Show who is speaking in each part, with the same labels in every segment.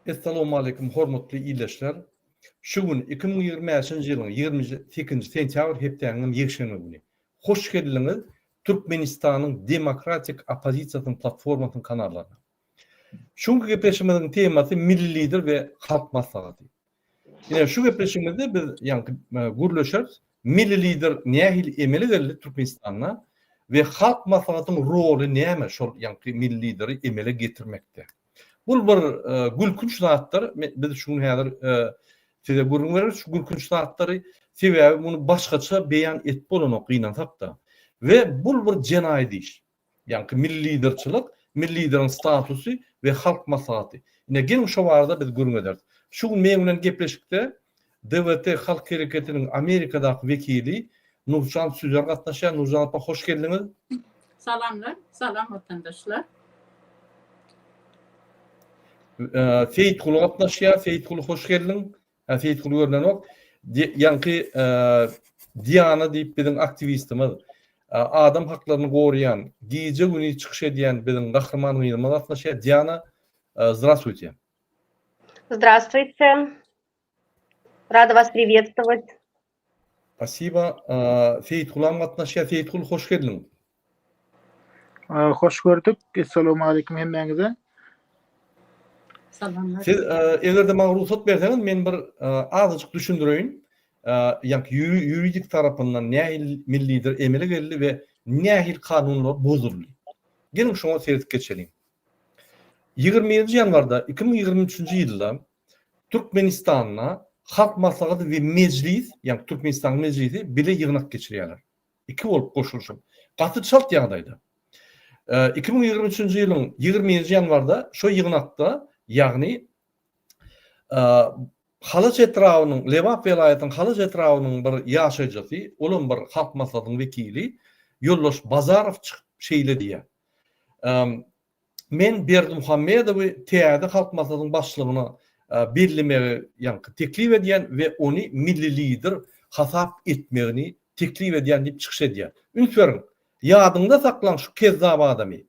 Speaker 1: Essalawmaleýkum hormatly ildeşler! Şu gün 2025-nji ýylyň 28-nji sentýabr hepdäniňem ýekşenbe güni. Hoş geldiňiz Türkmenistanyň demokratik oppozisiýasynyň platformasynyň kanallaryna. Şu günki gepleşigimiziň temasy Milli Lider we Halk Maslahaty. Ine şu gepleşigimizde biz ýaňky gürleşeris Milli Lider nähili emele geldi Türkmenistanda we Halk Maslahatynyň roly näme şol ýaňky Milli Lideri emele getirmekde. Bul bir gülkünç zatdyr. Biz şu gün häzir size gürrüň bereris şu gülkünç zatlary. Sebäbi muny başgaça beýan edip bolanok gynansak-da. We bul bir jenaýat iş. Ýaňky milli liderçilik, milli lideriň statusy we halk maslahaty. Ine geliň şo barada biz gürrüň ederis. Şu gün meň bilen gepleşikde DWT halk hereketiniň Amerikadaky wekili Nurjan Süzer gatnaşýar. Nurjan apa hoş geldiňiz.
Speaker 2: Salamlar, salam watandaşlar.
Speaker 1: Seýitguly gatnaşýar. Seýitguly hoş geldiň. Hä Seýitguly görnenok. Ýaňky Diana diýip biziň aktiwistimiz, adam haklaryny goraýan, gije-güniz çykyş edýän biziň gahryman gyzymyz gatnaşýar. Diana, zdrastwuyte.
Speaker 3: Здравствуйте. Rada was privetstowat.
Speaker 1: Spasiba. Seýitgulam gatnaşýar. Seýitgul hoş geldiň.
Speaker 4: Hoş gördük. Essalamu aleýkum hemmäňize.
Speaker 2: Salamlar.
Speaker 1: Siz eger-de maňa rugsat berseňiz men bir azajyk düşündireýin. Ýaňky ýuridik tarapyndan nähili milli lider emele geldi we nähili kanunlar bozuldy. Geliň şoňa seredip geçeliň. 21-nji ýanwarda 2023-nji ýylda Türkmenistanda Halk Maslahaty we Mejlis, ýagny Türkmenistanyň Mejlisi bile ýygnak geçirýärler. Iki bolup goşulyşyp. Gaty çalt ýagdaýda. 2023-nji ýylyň 20-nji ýanwarda şo ýygnakda, ýagny Halaç etrabynyň, Lebap welaýatynyň Halaç etrabynyň bir ýaşaýjysy, olam bir Halk Maslahatynyň wekili Ýoldaş Bazarow çykyp şeýle diýýär. Men Berdimuhamedowy täze Halk Maslahatynyň başlygyna bellemegi ýaňky teklip edýän we ony milli lider hasap etmegini teklip edýän diýip çykyş edýär. Üns beriň, ýadyňda saklaň şu kezzap adamy.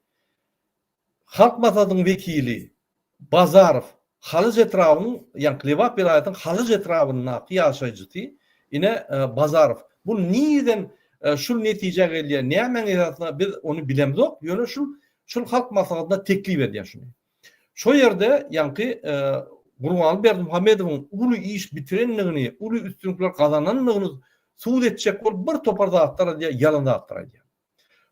Speaker 1: Halk Maslahatynyň wekili Bazarow Halaç etrabynyň, ýaňky Lebap welaýatynyň Halaç etrabyndaky ýaşaýjysy, ine, Bazarow. Bu nireden şul netijä gelýär, nämäň esasynda biz ony bilemzok, ýöne şul şul Halk Maslahatyna teklip edýär şuny. Şo ýerde ýaňky Gurbanguly Berdimuhamedowyň uly iş bitirendigini, uly üstünlikler gazanandygyny subut etjek bolup bir topar zatlar aýdýar, ýalan zatlar aýdýar.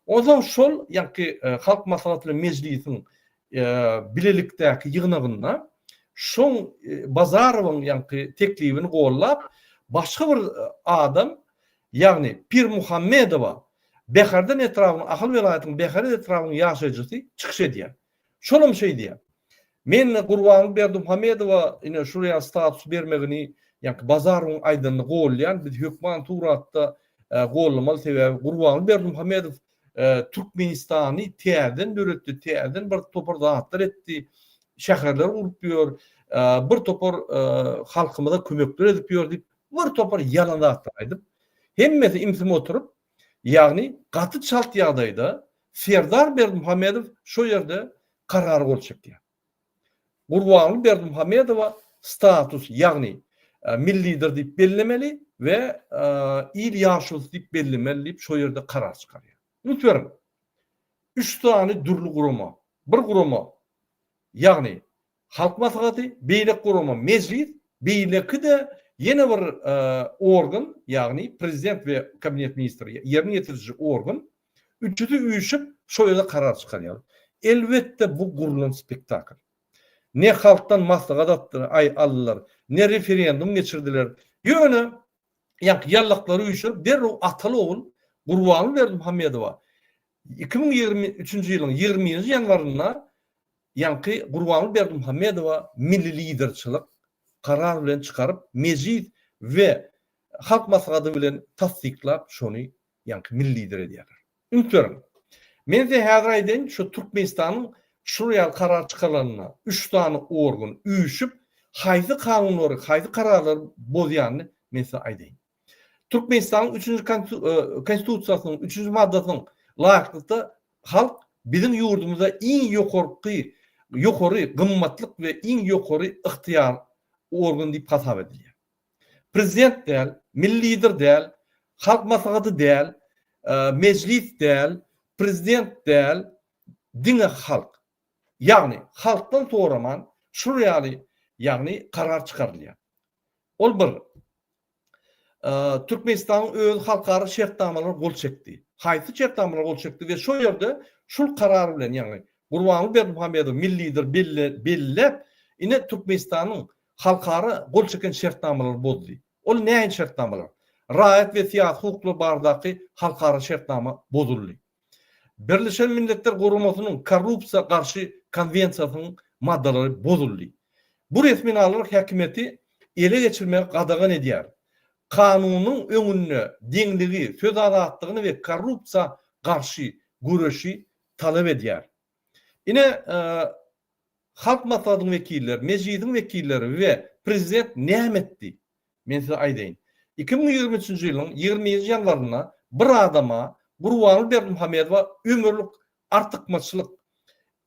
Speaker 1: Onsoň şol ýaňky Halk Maslahaty bilen Mejlisiň bilelikdäki ýygnagynda şoň Bazarowyň ýaňky teklibini gollap, başga bir adam, ýagny Pirmuhammedowa, Bäherden etrabynyň, Ahal welaýatynyň Bäherden etrabynyň ýaşaýjysy çykyş edýär. Şolam şeý diýýär. Men Gurbanguly Berdimuhamedowa ine şul ýaly status bermegini, ýaňky Bazarowyň aýdanyny gollaýan, biz hökman suratda gollamaly, sebäbi Gurbanguly Berdimuhamedow Türkmenistany täzeden döretdi, täzeden bir topar zatlar etdi, şäherler gurup ýör, bir topar halkymyza kömekler edip ýör diýip, bir topar ýalan zatlar aýdyp, hemmesi imsim oturyp, ýagny gaty çalt ýagdaýda Serdar Berdimuhamedow şo ýerde karara gol çekýär. Gurbanguly Berdimuhamedowa status, ýagny milli lider diýip bellemeli we il ýaşulusy diýip bellemeli diýip şo ýerde karar çykarýar. Üns beriň. Üç sany dürli gurama, bir gurama, ýagny Halk Maslahaty, beýleki gurama Mejlis, beýleki-de ýene bir organ, ýagny Prezident we Kabinet ministri, ýerine ýetiriji organ, üçüsi üýşüp şo ýerde karar çykarýarlar. Elbetde bu gurlan spektakl. Ne halkdan maslahat atdylar, aý aldylar, ne referendum geçirdiler. Ýöne ýaňky ýallaklary üýşürip derrew ataly-ogul Gurbanguly Berdimuhamedowa 2023-nji ýylyň 21-nji ýanwarynda ýaňky Gurbanguly Berdimuhamedowa milli liderçilik karar bilen çykaryp, Mejlis we Halk Maslahaty bilen tassyklap şony ýaňky milli lider edýärler. Üns beriň. Men size häzir aýdaýyn, şu Türkmenistanyň şul ýaly karar çykarylanda üç sany organ üýşüp haýsy kanunlary, haýsy kararlary bozýanyny men size aýdaýyn. Türkmenistanyň üçünji Konstitusiýasynyň üçünji maddasynyň laýyklykda halk biziň ýurdumyzda iň ýokarky. ýokary gymmatlyk we iň ýokary ygtyýar organ diýip hasap edilýär. Prezident däl, milli lider däl, Halk Maslahaty däl, Mejlis däl, prezident däl, diňe halk. Ýagny halkdan soraman şul ýaly ýagny karar çykarylýar. Ol bir. Türkmenistanyň özi halkara şertnamalara gol çekdi. Haýsy şertnamalara gol çekdi we şo ýerde şul karar bilen ýagny Gurbanguly Berdimuhamedow milli lider belläp ine Türkmenistanyň halkara gol çeken şertnamalary bozdy. Ol nähili şertnamalar? Raýat we syýasy hukuklar baradaky halkara şertnama bozuldy. Birleşen Milletler Guramasynyň Korrupsiýa garşy konwensiýasynyň maddalary bozuldy. Bu resminamalar häkimiýeti ele geçirmegi gadagan edýär. Kanunyň öňünde deňligi, söz azatlygyny we korrupsiýa garşy göreşi talap edýär. Ine, Halk Maslahatynyň wekilleri, Mejlisiň wekilleri we prezident näme etdi? Men size aýdaýyn. 2023-nji ýylyň 21-nji ýanwarynda bir adama, Gurbanguly Berdimuhamedowa ömürlik artykmaçlyk,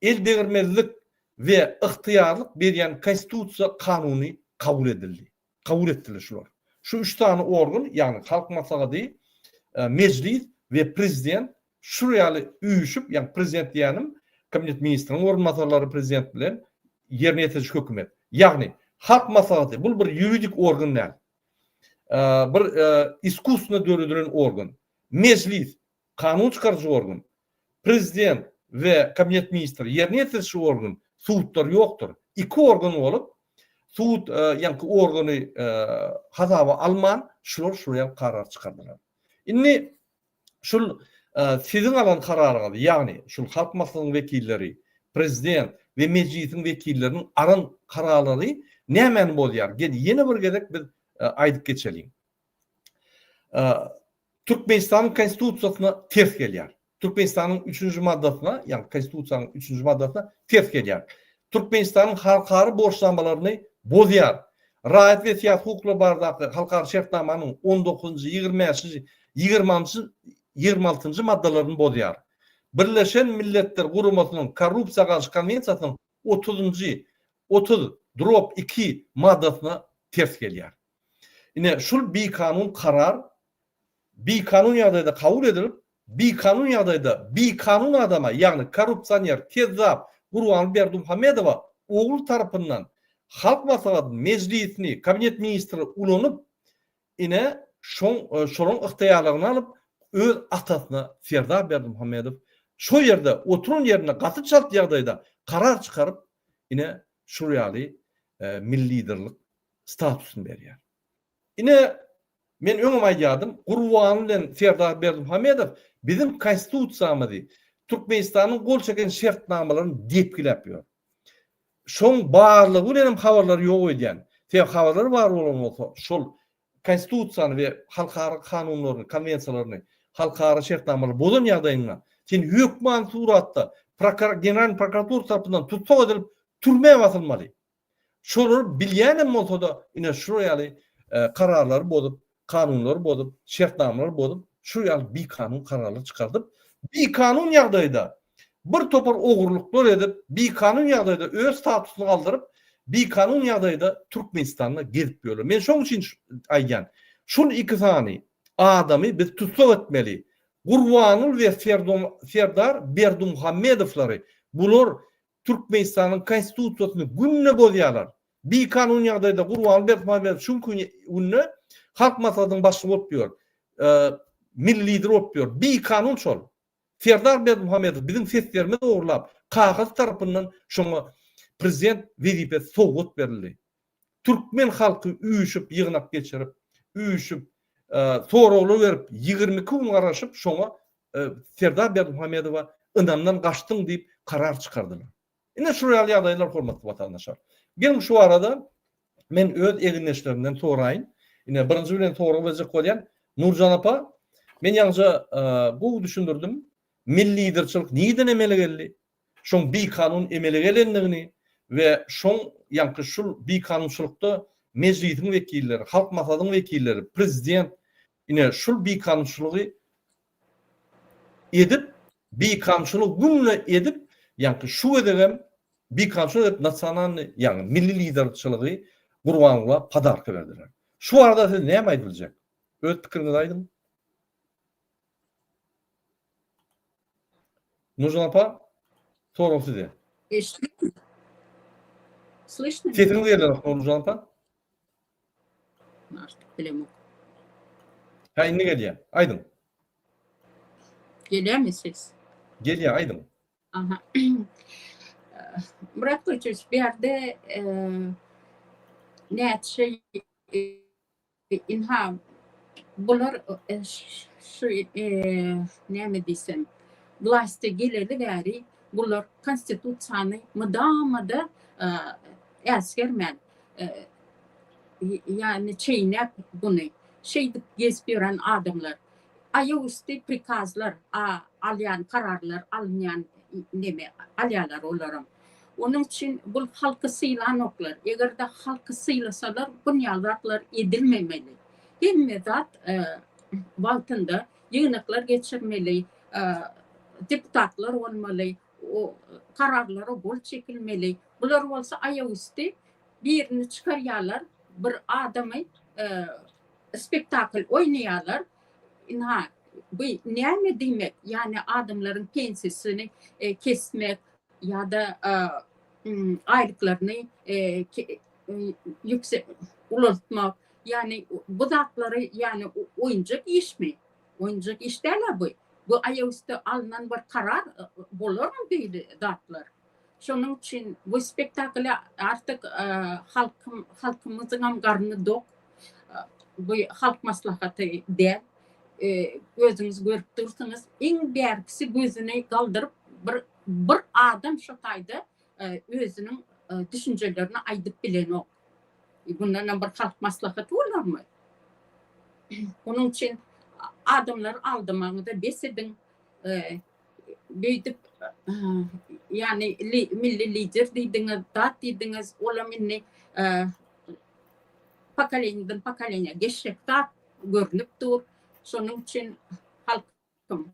Speaker 1: eldegirmezlik we ygtyýarlyk berýän Konstitusiýa kanuny kabul edildi. Kabul etdiler şular. Şu üç sany organ, ýagny Halk Maslahaty, Mejlis we Prezident şul ýaly üýşüp, ýagny Prezident diýýänim, Kabinet ministriniň orunbasarlary Prezident bilen ýerine ýetiriji hökümet. Ýagny Halk Maslahaty bul bir ýuridik organ däl. Bir iskusstwno döredilen organ. Mejlis kanun çykaryjy organ. Prezident we Kabinet ministri ýerine ýetiriji organ, sudlar ýokdur. Iki organ bolup, sud ýaňky organy hasaba alman, şular şular ýaly karar çykardylar. Indi şul siziň alan kararyňyz, ýagny şul Halk Maslahatynyň wekilleri, Prezident we Mejlisiň wekilleriniň alan kararlary nämäni bozýar? Gel ýene bir gezek biz aýdyp geçeliň. Türkmenistanyň Konstitusiýasyna ters gelýär. Türkmenistanyň üçünji maddasyna, ýagny Konstitusiýanyň üçünji maddasyna ters gelýär. Türkmenistanyň halkara borçnamalaryny bozýar. Raýat we syýasy hukuklar baradaky halkara şertnamanyň on dokuzynjy, 25-nji, 20-njy, 26-njy maddalaryny bozýar. Birleşen Milletler Guramasynyň Korrupsiýa garşy konwensiýasynyň otuzynjy, 30 drop 2 maddasyna ters gelýär. Ine, şul bikanun karar bikanun ýagdaýda kabul edilip, bikanun ýagdaýda bikanun adama, ýagny korrupsioner, kezzap Gurbanguly Berdimuhamedowa ogly tarapyndan Halk Maslahatyny, Mejlisini, Kabinet ministri ulanyp, ine, şoň, şolaryň ygtyýarlygyny alyp, öz atasyna Serdar Berdimuhamedow şo ýerde, oturan ýerinde gaty çalt ýagdaýda karar çykaryp, ine, şul ýaly milli liderlik statusyny berýär. Ine, men öňem aýdýardym, Gurbanguly bilen Serdar Berdimuhamedow biziň Konstitusiýamyzy, Türkmenistanyň gol çeken şertnamalaryny depgiläp ýör. Şoň barlygy bilen hem habarlary ýok edýän. Sebäbi habarlary bar bolan bolsa, şol Konstitusiýany we halkara kanunlaryny, konwensiýalaryny, halkara şertnamalary bozan ýagdaýyňda, sen hökman suratda Generalnyý prokuratura tarapyndan tussag edilip, türmä basylmaly. Şolary bilýänem bolsa-da, ine şular ýaly kararlary bozup, kanunlary bozup, şertnamalary bozup, şu ýaly bikanun kararlar çykardyp, bikanun ýagdaýda bir topar ogurlyklar edip, bikanun ýagdaýda öz statusyny galdyryp, bikanun ýagdaýda Türkmenistanda gezip ýörler. Men şoň üçin aýdýan, şul iki sany adamy biz tussag etmeli. Gurbanguly we Serdar Berdimuhamedowlary bular Türkmenistanyň Konstitusiýasyny günde bozýarlar. Bikanun ýagdaýda Gurbanguly Berdimuhamedow şu günde Halk Maslahatynyň başlygy bolup ýör. Milli lider bolup ýör. Bikanun şol. Serdar Berdimuhamedow biziň seslerimizi ogurlap, kakasy tarapyndan şoňa prezident wezipesi sowgat berildi. Türkmen halky üýşüp ýygnak geçirip, üýşüp, soraglar berip, 22 gün garaşyp şoňa Serdar Berdimuhamedowa ynamdan gaçdyň diýip karar çykardylar. Ine şular ýaly ýagdaýlar hormatly watandaşlar. Geliň şu barada men öz egindeşlerimden soraýyn. Ine birinji bilen sorag berjek bolýan Nurjan apa, men ýaňja gowy düşündirdim. Milli liderçilik nirden emele geldi? Şoň bikanun emele gelendigini we şoň ýaňky şul bikanunçylykda Mejlisiň wekilleri, Halk Maslahatynyň wekilleri, prezident ine şul bikanunçylygy edip, bikanunçylygy günde edip, ýaňky şu gezegem. Bikanun edip nasionalnyý, ýagny milli liderçiligi Gurbangula podarka berdiler. Şu barada siz näme aýdyp biljek? Öz pikiriňizi aýdyň. Nurjan apa, sorag size.
Speaker 2: Eşitdikmi? Slyşno?
Speaker 1: Sesiňiz gelenok Nurjan apa.
Speaker 2: Artık bilemok.
Speaker 1: Hä indi gelýär. Aýdyň.
Speaker 2: Gelýärmi ses?
Speaker 1: Gelýär, aýdyň.
Speaker 2: Aha. Murat Gylyçowiç, bu ýerde näçe Ynha, bular şu näme diýsem, wlaste geleli bäri bular konstitusiýany mydama-da äsgermän, ýagny çeýnäp buny şeýdip gezip ýören adamlar. Aýak üsti prikazlar alýan kararlar alynýan neme alýarlar olaram. Onuň üçin bul halky sylanoklar. Eger-de halky sylasalar bunýaly zatlar edilmemeli. Hemme zat wagtynda ýygnaklar geçirmeli, deputatlar bolmaly, kararlara gol çekilmeli. Bular bolsa aýak üsti birini çykarýarlar, bir adamy spektakl oýnaýarlar. Ynha, bu näme diýmek? Ýagny adamlaryň pensiýasyny kesmek ýa-da aýlyklaryny ýüksek ulaltmak. Ýagny bu zatlary ýagny oýunjak işmi? Oýunjak iş däl-ä bu. Bu aýak üsti alnan bir karar bolarmy beýle zatlar? Şonuň üçin bu spektakla artyk halkym halkymyzyňam garny dok. Bu halk maslahaty däl. Özüňiz görüp dursuňyz. Iň bärkisi gözüni galdyryp bir bir adam şo taýda özüniň düşünjelerini aýdyp bilenok. Bundanam bir halk maslahaty bolarmy? Onuň üçin adamlary aldamagyňyza bes ediň. Beýdip, ýagny milli lider diýdiňiz, zat diýdiňiz, olam indi pokoleniýadan pokoleniýa geçjek zat görnüp dur. Şonuň üçin halkym,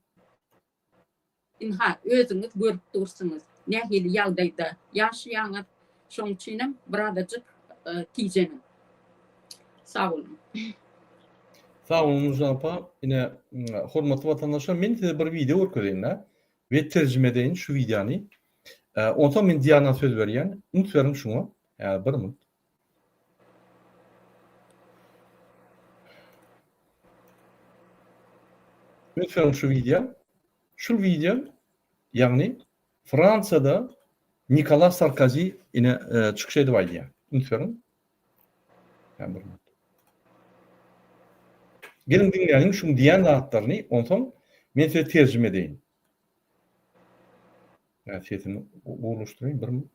Speaker 2: ynha, özüňiz görüp dursuňyz, nähili ýagdaýda ýaşaýaňyz. Şonuň üçinem birazajyk tijeniň. Sag boluň.
Speaker 1: Sag boluň Nurjan apa. Ine hormatly watandaşlar men size bir wideo görkezeýin-de we terjime edeýin şu wideony. Onsoň men Diana söz berýän. Üns beriň şuňa. Häzir bir minut. Üns beriň şu wideo. Şu wideo ýagny Fransiýada Nikolas Sarkozy ine çykyş edip aýdýar. Üns beriň. Geliň diňläliň şuň diýen zatlaryny, onsoň men size terjime edeýin. Ýa sesini gowulaşdyraýyn bir minut.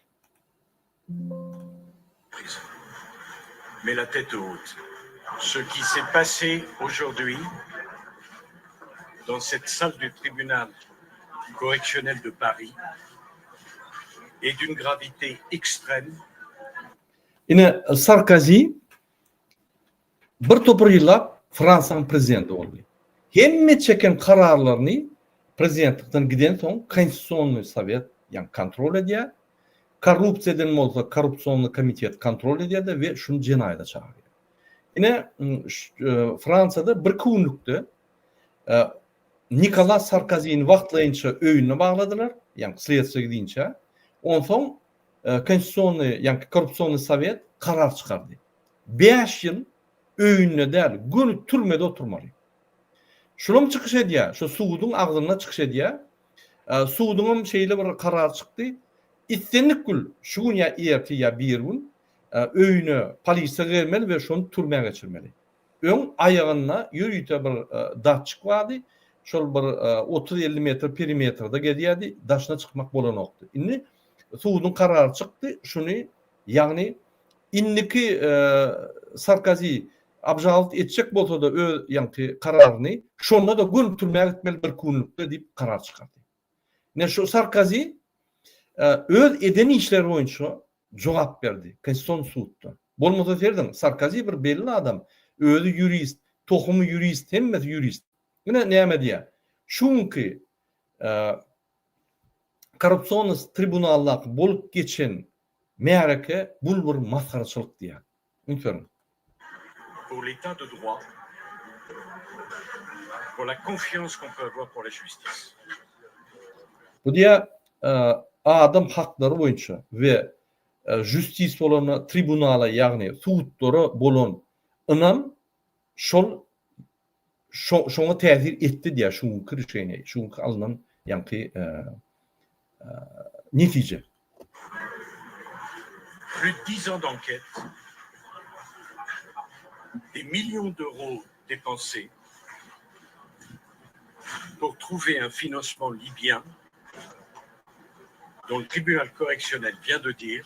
Speaker 5: Mais la tête haute. Ce qui s'est passé aujourd'hui dans cette salle du tribunal correctionnel de Paris est d'une gravité extrême.
Speaker 1: Ine, Sarkozi bir topar ýyllap Fransiýanyň prezidenti boldy. Hemme çeken kararlaryny prezidentlikden gidensoň Konstitusionnyý sowet, ýagny kontrol edýär. Korrupsiýa eden bolsa korrupsionnyý komitet kontrol edýär-de we şuny jenaýata çagyrýar. Ine, Fransiýada birki günlükde Nikolas Sarkozini wagtlaýynça öýünde bagladylar, ýagny sledstwiýa gidinçä. Onsoň Konstitusionnyý, ýagny korrupsionnyý sowet karar çykardy. Bäş ýyl öýünde däl, göni türmede oturmaly. Şulam çykyş edýär, şu suduň agzynda çykyş edýär. Suduňam şeýle bir karary çykdy, islendik gün, şu gün ýa ertir ýa birigün öýüne polisiýa gelmeli we şony türmä geçirmeli. Öň aýagynda ýörite bir datçik bardy, şol bir 30-50 metr perimetrde gezýärdi, daşyna çykmak bolanokdy. Indi suduň karary çykdy, şuny ýagny indiki Sarkozy obžalowat etjek bolsa-da öz ýaňky kararyny, şonda-da göni türmä gitmeli bir günlükde diýip karar çykardy. Ine şu Sarkozy öz eden işleri boýunça jogap berdi Konstitusion sudda. Bolmasa serediň, Sarkozy bir belli adam, özi ýurist, tohumy ýurist, hemmesi ýurist. Ine näme diýýär. Şu günki. Korrupsion tribunaldaky bolup geçen märeke bul bir masgaraçylyk diýýär. Üns beriň.
Speaker 5: Pour l'état de droit, pour la confiance qu'on peut avoir pour la justice.
Speaker 1: Bu diýýär, adam haklary boýunça we justis bolanda tribunala ýagny sudlara bolan ynam şol şoňa täsir etdi diýýär şu günki rişeniýe, şu günki alnan ýaňky netije.
Speaker 5: Plus de dix ans d'enquête, des millions d'euros dépensés pour trouver un financement libyen dont le tribunal correctionnel vient de dire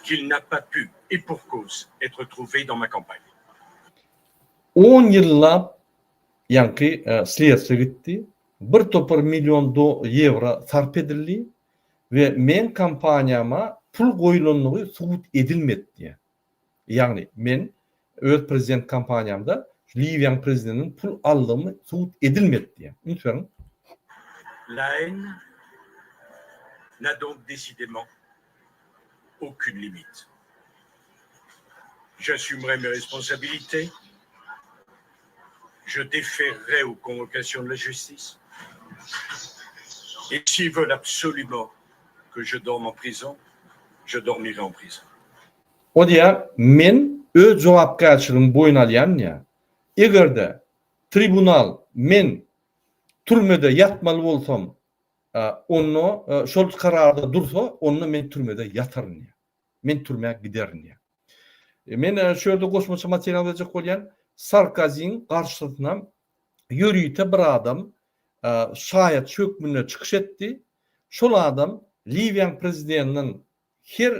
Speaker 5: qu'il n'a pas pu, et pour cause, être trouvé dans ma campagne.
Speaker 1: On ýyllap ýaňky sledstwo gitdi, bir topar million do ýewro sarp edildi we meň kompaniýama pul goýulandygy subut edilmedi diýýär. Ýagny men öz prezident kompaniýamda Liwiýanyň prezidentiniň pul aldygymy subut edilmedi diýýär. Üns beriň.
Speaker 5: La haine n'a donc décidément aucune limite. J'assumerai mes responsabilités, je déférerai aux convocations de la justice et s'ils veulent absolument que je dorme en prison, je dormirai en prison.
Speaker 1: O diýýär, Men öz jogapkärçiligimi boýun alýan diýýär. Eger-de tribunal men türmede ýatmaly bolsam, onda şol kararda dursa, onda men türmede ýataryn diýýär. Men türmä giderin diýýär. Men şu ýerde goşmaça material berjek bolýan. Sarkozyň garşysyna ýörite bir adam şaýatçy hökmünde çykyş etdi. Şol adam Liwiýanyň prezidentiniň her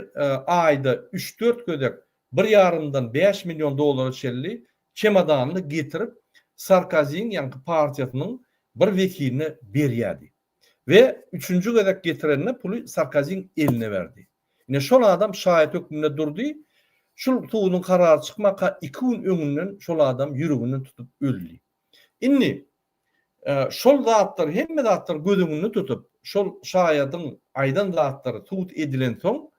Speaker 1: aýda üç-dört gezek bir ýarymdan bäş million dollara çenli çemodanyny getirip Sarkozyň ýaňky partiýasynyň bir wekiline berýärdi. We üçünji gezek getirende puly Sarkozyň eline berdi. Ine şol adam şaýat hökmünde durdy. Şul suduň karary çykmaka iki gün öňünden şol adam ýüreginden tutup öldi. Indi şol zatlary hemme zatlary göz öňünde tutup şol şaýadyň aýdan zatlary subut edilensoň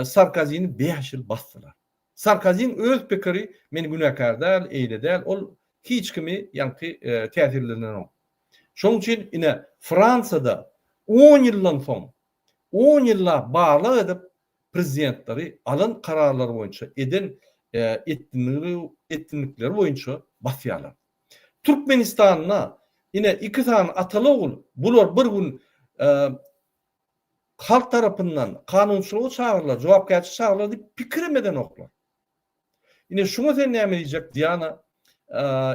Speaker 1: Sarkozyny bäş ýyl basdylar. Sarkozyň öz pikiri men günäkär däl, eýle däl, ol hiç kimi ýaňky täsirlenenok. Şonuň üçin ine Fransiýada on ýyldan soň on ýyllap barlag edip prezidentleri alan kararlary boýunça eden etdinlikleri boýunça basýarlar. Türkmenistanda ine iki sany ataly-ogul bular bir gün halk tarapyndan kanunçylyga çagyrylar, jogapkärçilige çagyrylar diýip pikirem edenoklar. Ine şuňa sen näme diýjek Diana?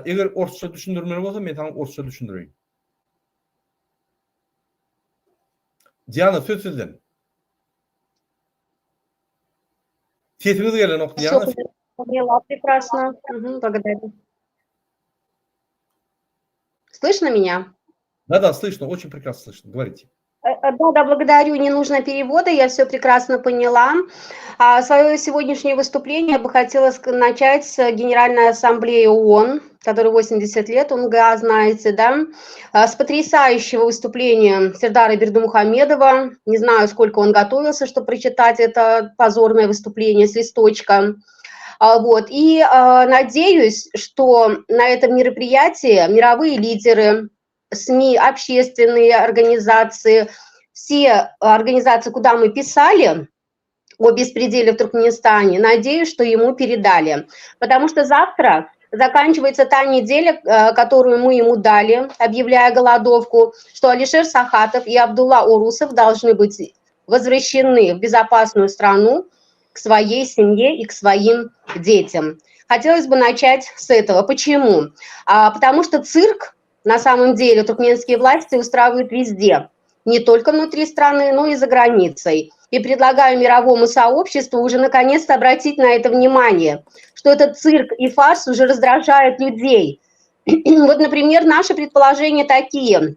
Speaker 1: Eger orsça düşündirmeli bolsa men saňa orsça düşündireýin. Diana söz sizden. Sesiňiz gelenok Diana.
Speaker 3: Поняла прекрасно. Угу, благодарю. Слышно меня?
Speaker 1: Да, да, слышно, очень прекрасно слышно. Говорите.
Speaker 3: Э, э, да, да, благодарю, не нужно перевода, я все прекрасно поняла. А, свое сегодняшнее выступление я бы хотела начать с Генеральной Ассамблеи ООН, которой 80 лет, УНГА, знаете, да, а, с потрясающего выступления Сердара Бердымухамедова. Не знаю, сколько он готовился, чтобы прочитать это позорное выступление с листочка. А, вот. И надеюсь, что на этом мероприятии мировые лидеры, СМИ, общественные организации, все организации, куда мы писали о беспределе в Туркменистане, надеюсь, что ему передали. Потому что завтра заканчивается та неделя, э, которую мы ему дали, объявляя голодовку, что Алишер Сахатов и Абдулла Урусов должны быть возвращены в безопасную страну к своей семье и к своим детям. Хотелось бы начать с этого. Почему? А, потому что цирк на самом деле туркменские власти устраивают везде, не только внутри страны, но и за границей. И предлагаю мировому сообществу уже наконец-то обратить на это внимание, что этот цирк и фарс уже раздражают людей. Вот, например, наши предположения такие.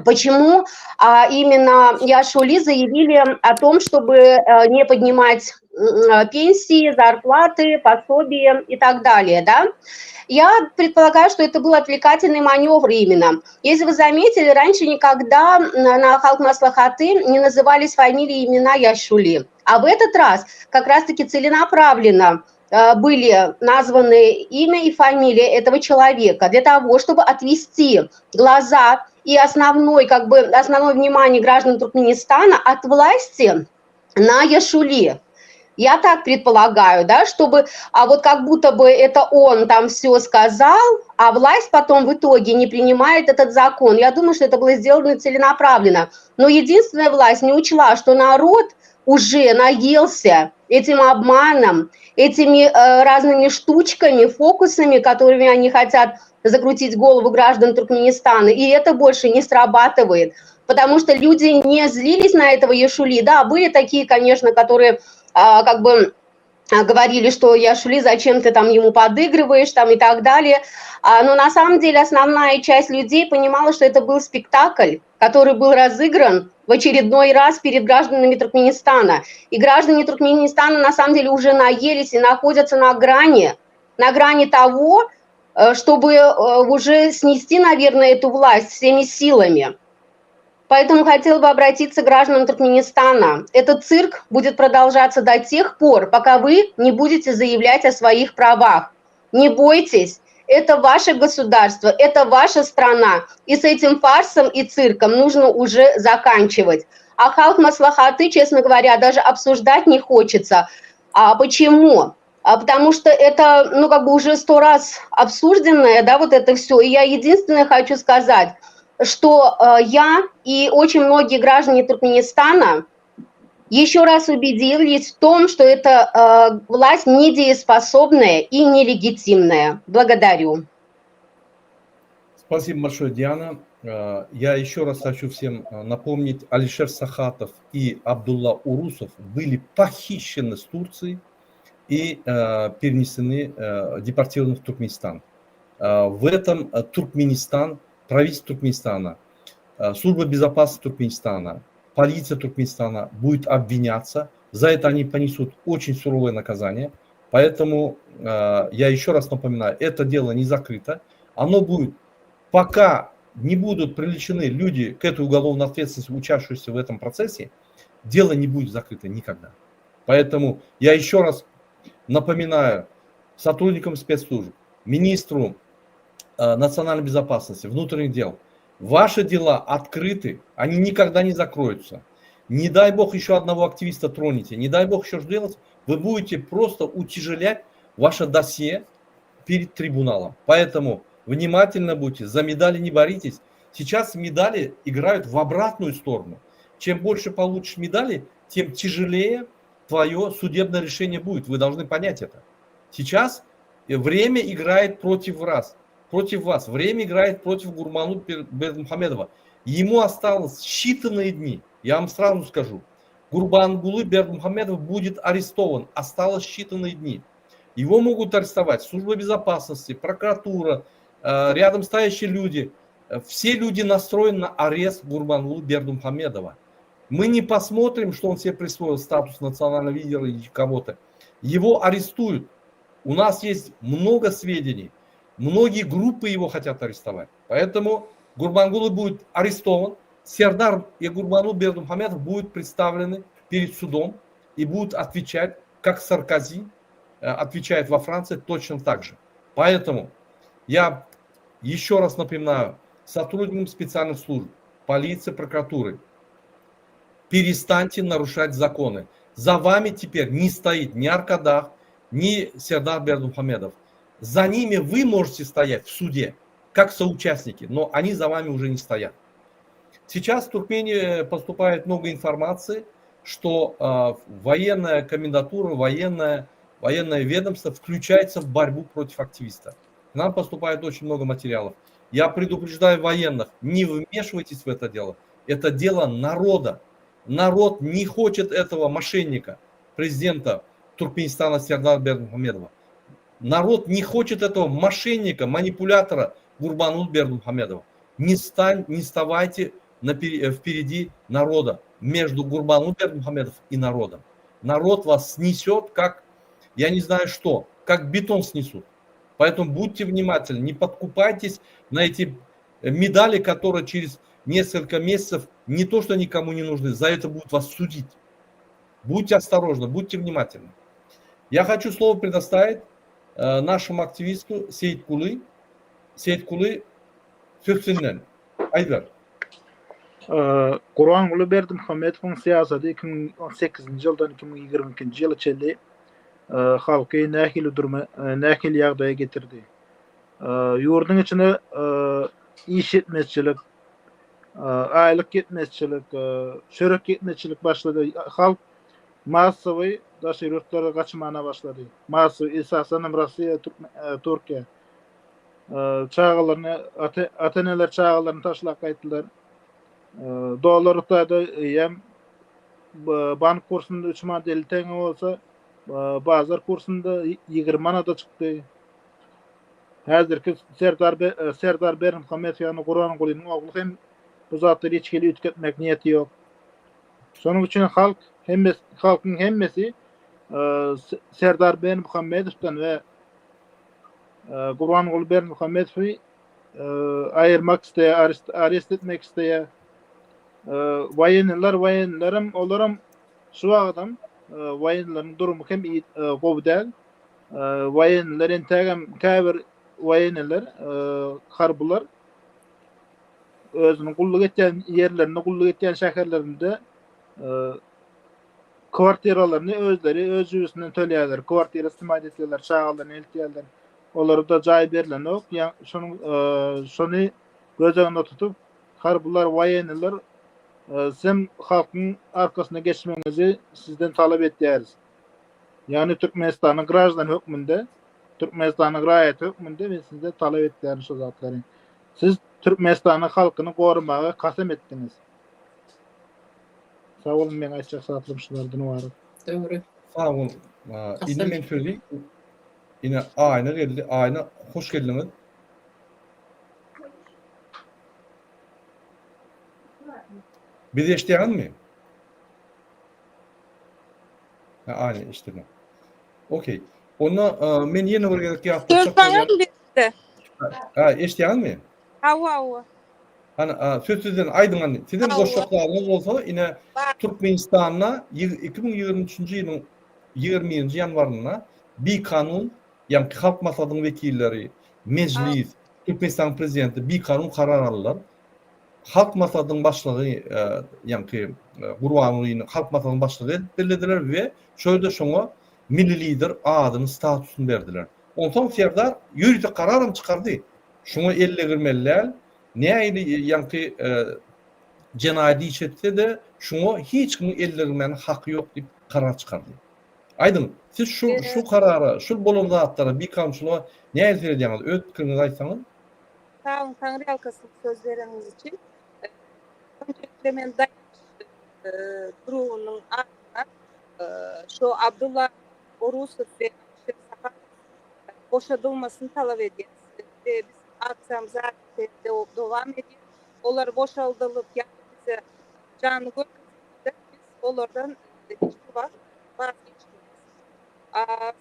Speaker 3: Почему а, именно Яшули заявили о том, чтобы э, не поднимать пенсии, зарплаты, пособия и так далее, да. Я предполагаю, что это был отвлекательный маневр именно. Если вы заметили, раньше никогда на Халк Маслахаты не назывались фамилии и имена Яшули. А в этот раз как раз-таки целенаправленно были названы имя и фамилия этого человека для того, чтобы отвести глаза и основной, как бы, основное внимание граждан Туркменистана от власти на Яшули. Я так предполагаю, да, чтобы, а вот как будто бы это он там все сказал, а власть потом в итоге не принимает этот закон. Я думаю, что это было сделано целенаправленно. Но единственная власть не учла, что народ уже наелся этим обманом, этими разными штучками, фокусами, которыми они хотят закрутить голову граждан Туркменистана, и это больше не срабатывает, потому что люди не злились на этого Яшули. Да, были такие, конечно, которые как бы говорили, что Яшули, зачем ты там ему подыгрываешь там и так далее. Но на самом деле основная часть людей понимала, что это был спектакль, который был разыгран в очередной раз перед гражданами Туркменистана. И граждане Туркменистана на самом деле уже наелись и находятся на грани, на грани того, чтобы уже снести, наверное, эту власть всеми силами. Поэтому хотела бы обратиться к гражданам Туркменистана. Этот цирк будет продолжаться до тех пор, пока вы не будете заявлять о своих правах. Не бойтесь, это ваше государство, это ваша страна. И с этим фарсом и цирком нужно уже заканчивать. А Халк Маслахаты, честно говоря, даже обсуждать не хочется. А почему? А потому что это, ну, как бы уже 100 раз обсужденное, да, вот это все. И я единственное хочу сказать, что я и очень многие граждане Туркменистана еще раз убедились в том, что эта власть недееспособная и нелегитимная. Благодарю.
Speaker 1: Спасибо большое, Диана. Я еще раз хочу всем напомнить, Алишер Сахатов и Абдулла Урусов были похищены с Турции и перенесены, депортированы в Туркменистан. В этом Туркменистан, правительство Туркменистана, служба безопасности Туркменистана, полиция Туркменистана будет обвиняться. За это они понесут очень суровое наказание. Поэтому я еще раз напоминаю, это дело не закрыто. Оно будет, пока не будут привлечены люди к этой уголовной ответственности, участвующие в этом процессе, дело не будет закрыто никогда. Поэтому я еще раз напоминаю сотрудникам спецслужб, министру национальной безопасности, внутренних дел, ваши дела открыты, они никогда не закроются. Не дай бог еще одного активиста тронете, не дай бог еще что делать, вы будете просто утяжелять ваше досье перед трибуналом. Поэтому внимательно будьте, за медали не боритесь. Сейчас медали играют в обратную сторону. Чем больше получишь медали, тем тяжелее твое судебное решение будет. Вы должны понять это. Сейчас время играет против вас. Против вас. Время играет против Гурбангулы Бердымухамедова. Ему осталось считанные дни. Я вам сразу скажу. Гурбангулы Бердымухамедов будет арестован. Осталось считанные дни. Его могут арестовать служба безопасности, прокуратура, рядом стоящие люди. Все люди настроены на арест Гурбангулы Бердымухамедова. Мы не посмотрим, что он себе присвоил статус национального лидера или кого-то. Его арестуют. У нас есть много сведений. Многие группы его хотят арестовать. Поэтому Гурбангулы будет арестован. Сердар и Гурбангулы Бердымухамедов будут представлены перед судом и будут отвечать, как Саркози отвечает во Франции, точно так же. Поэтому я еще раз напоминаю сотрудникам специальных служб, полиции, прокуратуры, перестаньте нарушать законы. За вами теперь не стоит ни Аркадаг, ни Сердар Бердымухамедов. За ними вы можете стоять в суде, как соучастники, но они за вами уже не стоят. Сейчас в Туркмении поступает много информации, что военная комендатура, военное ведомство включается в борьбу против активистов. К нам поступает очень много материалов. Я предупреждаю военных, не вмешивайтесь в это дело. Это дело народа. Народ не хочет этого мошенника, президента Туркменистана Сердара Бердымухамедова. Народ не хочет этого мошенника, манипулятора Гурбангулы Бердымухамедова. Не вставайте впереди народа, между Гурбангулы Бердымухамедов и народом. Народ вас снесет, как, я не знаю что, как бетон снесут. Поэтому будьте внимательны, не подкупайтесь на эти медали, которые через несколько месяцев не то, что никому не нужны, за это будут вас судить. Будьте осторожны, будьте внимательны. Я хочу слово предоставить э, нашему активисту Сейткулы. Сейткулы söz senden. Aýdyber.
Speaker 4: Gurbanguly Berdimuhamedowyň syýasaty 2018-nji ýyldan 2022-nji ýyla çenli halky nähili durma, nähili ýagdaýa getirdi? Ýurduň içinde iş ýetmezçilik, aýlyk ýetmezçilik, çörek ýetmezçilik başlady. Halk massowy daşary ýurtlara gaçmana başlady. Massowy, esasan hem Russiýa, Türkiýe. Çagalaryny, ata-eneler çagalaryny taşlap gaýtdylar. Dollar Hytaýda eýýäm bank kursunda 3 manat 50 teňňe bolsa, bazar kursunda 20 manada çykdy. Häzirki Serdar Serdar Berdimuhamedow ýagny Gurbangulynyň ogly hem bu zatlary hiç hili üýtgetmek niýeti ýok. Şonuň üçin halk hemmesi halkyň hemmesi Serdar Berdimuhamedowdan we Gurbanguly Berdimuhamedowy aýyrmak isleýär, arest etmek isleýär. Waýenniler, waýennilerem, olaram şu wagtam waýennileriň durumy hem gowy däl. Waýenniler entägem käbir waýenniler, harbylar özüniň gulluk etýän ýerlerinde, gulluk etýän şäherlerinde kwartiralaryny özleri öz jübüsinden töleýärler. Kwartira snimat etýärler, çagalaryny eltýärler. Olara-da jaý berlenok. Ýa şonuň şony göz öňünde tutup, harbylar, waýenniler sizem halkyň arkasyna geçmegiňizi sizden talap etýäris. Ýagny Türkmenistanyň graždany hökmünde, Türkmenistanyň raýaty hökmünde men sizden talap etýärin şu zatlary. Siz Türkmenistanyň halkyny goramaga kasam etdiňiz. Sag boluň meň aýtjak zatlarym şulardan ybarat.
Speaker 2: Dogry.
Speaker 1: Sag bol. Indi men sözi ine Aýna geldi. Aýna hoş geldiňiz. Bizi eşidýäňizmi? Ha, Aýna eşidilmez. Okey. Onda men ýene bir gezek ýatlatjak
Speaker 6: Söz maňa mı berildi?
Speaker 1: Ha, eşidýäňizmi?
Speaker 6: Hawa, hawa.
Speaker 1: Hany, söz sizden aýdyň hany. Sizem goşjak zadyňyz bolsa, ine Türkmenistanda 2023-nji ýylyň 21-nji ýanwarynda bikanun, ýagny Halk Maslahatynyň wekilleri, Mejlis, Türkmenistanyň prezidenti bikanun karar aldylar. Halk Maslahatynyň başlygy, ýagny Gurbangulyny Halk Maslahatynyň başlygy edip bellediler we şo ýerde şoňa Milli Lider adyny, statusyny berdiler. Onsoň Serdar ýörite kararam çykardy. Şuňa el degirmeli däl. Nähili ýaňky jenaýat iş etse-de, şuňa hiç kimiň el degirmäne haky ýok diýip karar çykardy. Aýdyň, siz şu şu karara, şul bolan zatlara, bikanunçylyga nähili seredýäňiz? Öz pikiriňizi aýtsaňyz.
Speaker 6: Sag boluň, Taňryýalkasyn söz bereniňiz üçin. Önjelikle men Daýanç gurugynyň adyndan şu Abdulla Orusow we Alişer Saparow boşadylmasyny talap edýäris we biziň aksiýamyz häzirki dowam edýär. Olar boşaldylyp ýa-da bize janly görkezilse, biz olardan hiç bir wagt waz geçmeris.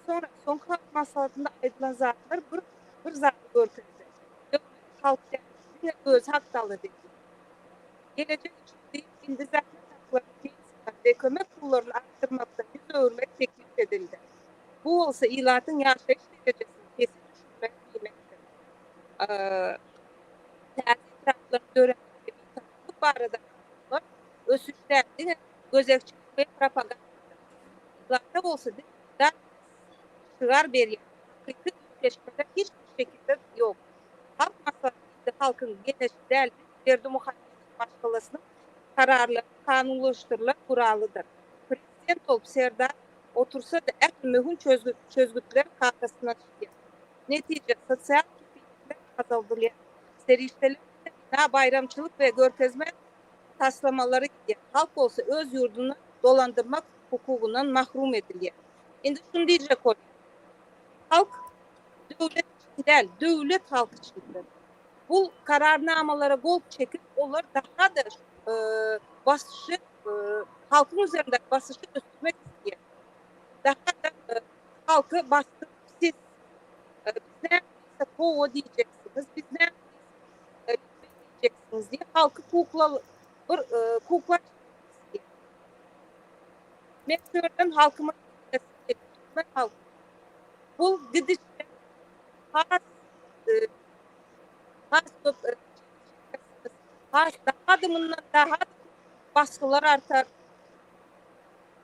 Speaker 6: Soňra soňky halk maslahatynda aýdylan zatlar bir bir zady görkezdi. Döwlet halk däl, diňe özi hakda alada edýär. Gelejek üçin diýip, indi zähmet haklaryny, pensiýalary we kömek pullaryny artdyrmakdan ýüz öwürmek teklip edildi. Bu bolsa ilatyň ýaşaýyş derejesini pese düşürmek diýmekdir. Täze etraplaryň döremegi we bitaraplyk baradaky arzuwlar ösüş däl, diňe gözegçilik we propagandadyr. Ilata bolsa diňe mydar şygar berýän hakyky üýtgeşmeler hiç bir şekilde ýok. Halk maslahaty indi halkyň geňeşi däl, diňe Berdimuhamedow maşgalasynyň kararlary kanunlaşdyrylan guralydyr. Prezident bolup Serdar otursa-da ähli möhüm çözgütler kakasyndan çykýar. Netije, sosial kepillikler azaldylýar. Serişdeler diňe bina, baýramçylyk we görkezme taslamalara gidýär. Halk bolsa öz ýurduny dolandyrmak hukugyndan mahrum edilýär. Indi şuny diýjek bolýan. Halk döwlet üçin däl, döwlet halk üçindir. Bu kararnamalara gol çekip, olar daha-da basyşy, halkyň üzerindäki basyşy ösdürmek isleýär. Daha-da halky basdyryp siz biz näme diýsek hawa diýjeksiňiz, biz näme diýsek diýjeksiňiz diýip halky kukla bir kukla Men şu ýerden halkyma türkmen halky bu gidişde has has köp has daha-da mundan daha basgylar artar.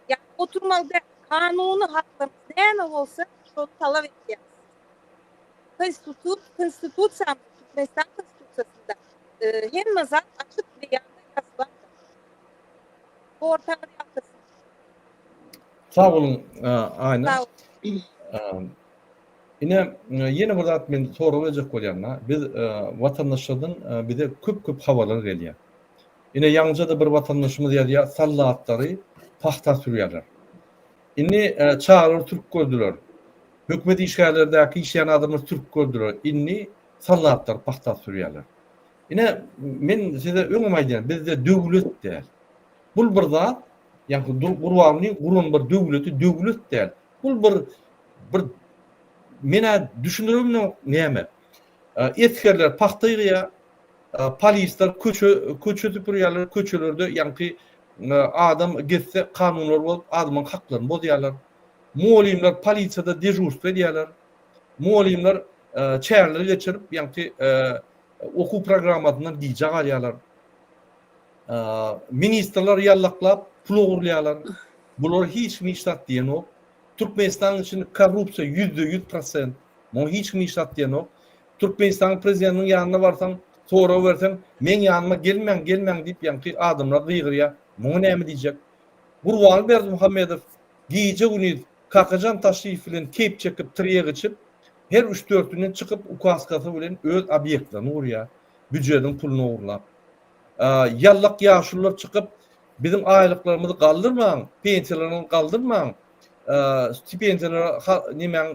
Speaker 6: Ýa oturmaly däl. Kanuny haklarymyz näme bolsa şony talap edýäris. Konstitut konstitusiýamyz Türkmenistan konstitusiýasynda hemme zat açyk beýanda ýazylandyr. Ortaňyz ýalkasyn.
Speaker 1: Sag boluň Aýna. Ine ýene bir zat men sorag berjek bolýan-da. Biz watandaşlardan bize köp-köp habarlar gelýär. Ine ýaňyja-da bir watandaşymyz ýazýar, sallatlary pagta sürýärler. Indi çagalary sürüp gördüler. Hökümet işgärlerdäki işleýän adamlar sürüp gördüler. Indi sallatlary pagta sürýärler. Ine men size öňem aýdýan, bizde döwlet däl. Bul bir zat, ýagny Gurbangulyň guran bir döwleti döwlet däl. Bul bir bir men-ä düşündiremok näme. Esgerler pagta ýygýar, Polisler köçe köçe süpürýärler, köçelerde ýaňky adam gezse kanunlar bozup adamyň haklaryny bozýarlar. Mugallymlar polisiýada dežurstwo edýärler. Mugallymlar çäreler geçirip ýaňky okuw programmasyndan gijä galýarlar. Ministrler ýallaklap pul ogurlaýarlar. Bulara hiç kim hiç zat diýenok. Türkmenistanyň içinde korrupsiýa 100% prosent. Muňa hiç kim hiç zat diýenok. Türkmenistanyň prezidentiniň ýanyna barsaň, sorag berseň, meň ýanyma gelmäň, gelmäň diýip ýaňky adamlar gygyrýar. Muňa näme diýjek? Gurbanguly Berdimuhamedow gije-gündiz Kakajan Taşyýew bilen keýp çekip, tirýek içip, her üç-dört günden çykyp ukaskasy bilen öz obýektlerini gurýar, býujediň puluny ogurlap. Ýallak ýaşulular çykyp, biziň aýlyklarymyzy galdyrmaň, pensiýalarymyzy galdyrmaň, stipendiýalary nemäň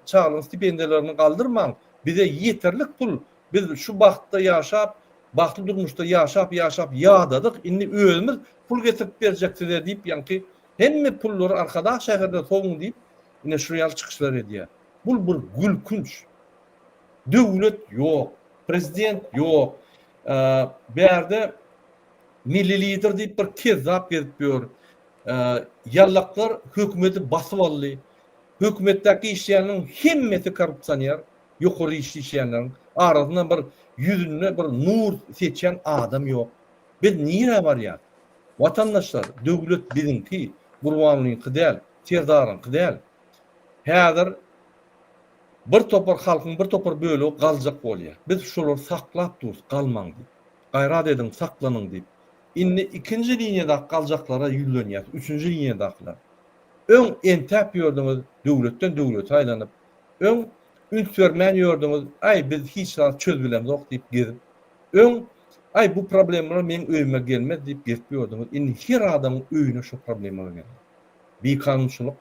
Speaker 1: çagalaryň stipendiýalaryny galdyrmaň, bize ýeterlik pul, biz şu bagtda ýaşap, bagtly durmuşda ýaşap ýaşap ýadadyk, indi özümiz pul getirip berjek size diýip ýaňky hemme pullary Arkadag şäherine sowuň diýip ine şu ýaly çykyşlar edýär. Bul bir gülkünç. Döwlet ýok, prezident ýok. Bärde Milli lider diýip bir kezzap gezip ýör. Ýallaklar hökümeti basyp aldy. Hökümetdäki işleýänleriň hemmesi korrupsioner, ýokary işli işleýänleriň arasynda bir ýüzünde bir nur seçýän adam ýok. Biz nirä barýas? Watandaşlar, döwlet biziňki, Gurbangulyňky däl, Serdaryňky däl. Häzir bir topar halkyň bir topar bölegi galjak bolýar. Biz şolary saklap durus, galmaň diýip. Gaýrat ediň, saklanyň diýip. Indi ikinji liniýadaky galjaklara ýüzlenýäs, üçünji liniýadakylar. Öň entäp ýördüňiz, döwletden döwlete aýlanyp. Öň üns bermän ýördüňiz, aý biz hiç zat çözübilemzok diýip gezip. Öň aý bu problemalar meň öýüme gelmez diýip gezip ýördüňiz. Indi her adamyň öýüne şo problemalar geldi. Bikanunçylyk,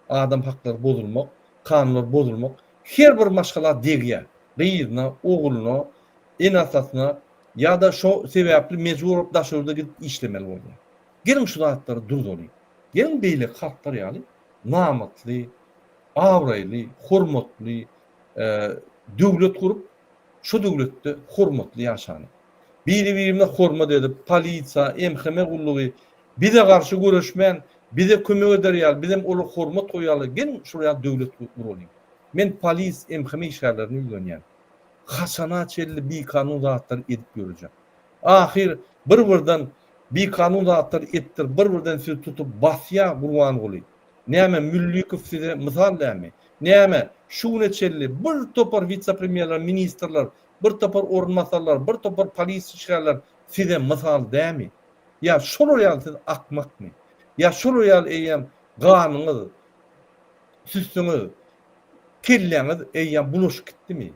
Speaker 1: adam haklary bozulmak, kanunlar bozulmak her bir maşgala degýär. Gyzyna, ogluna, ene-atasyna ýa-da şo sebäpli mejbur bolup daşary ýurda gidip işlemeli bolýar. Geliň şu zatlary durzalyň. Geliň beýleki halklar ýaly namatly, abraýly, hormatly döwlet gurup, şo döwletde hormatly ýaşalyň. Biri-birine hormat edip, polisiýa, MHM gullugy bize garşy göreşmän, bize kömek eder ýaly, bizem olara hormat goýar ýaly geliň şol ýaly döwlet guralyň. Men polis, MHM işgärlerine ýüzlenýän. Haçana çenli bikanun zatlary edip ýörejek? Ahyr bir-birden bikanun zatlary etdir, bir-birden sizi tutup basýa Gurbanguly. Näme Müllikow size mysal dämi? Näme şu güne çenli bir topar witse-premýerler, ministrler, bir topar orunbasarlar, bir topar polis işgärler size mysal dämi? Ýa şolar ýaly siz akmakmy? Ýa şolar ýaly eýýäm ganyňyz, süsüňiz, Kelläňiz eýýäm bulaşyp gitdimi?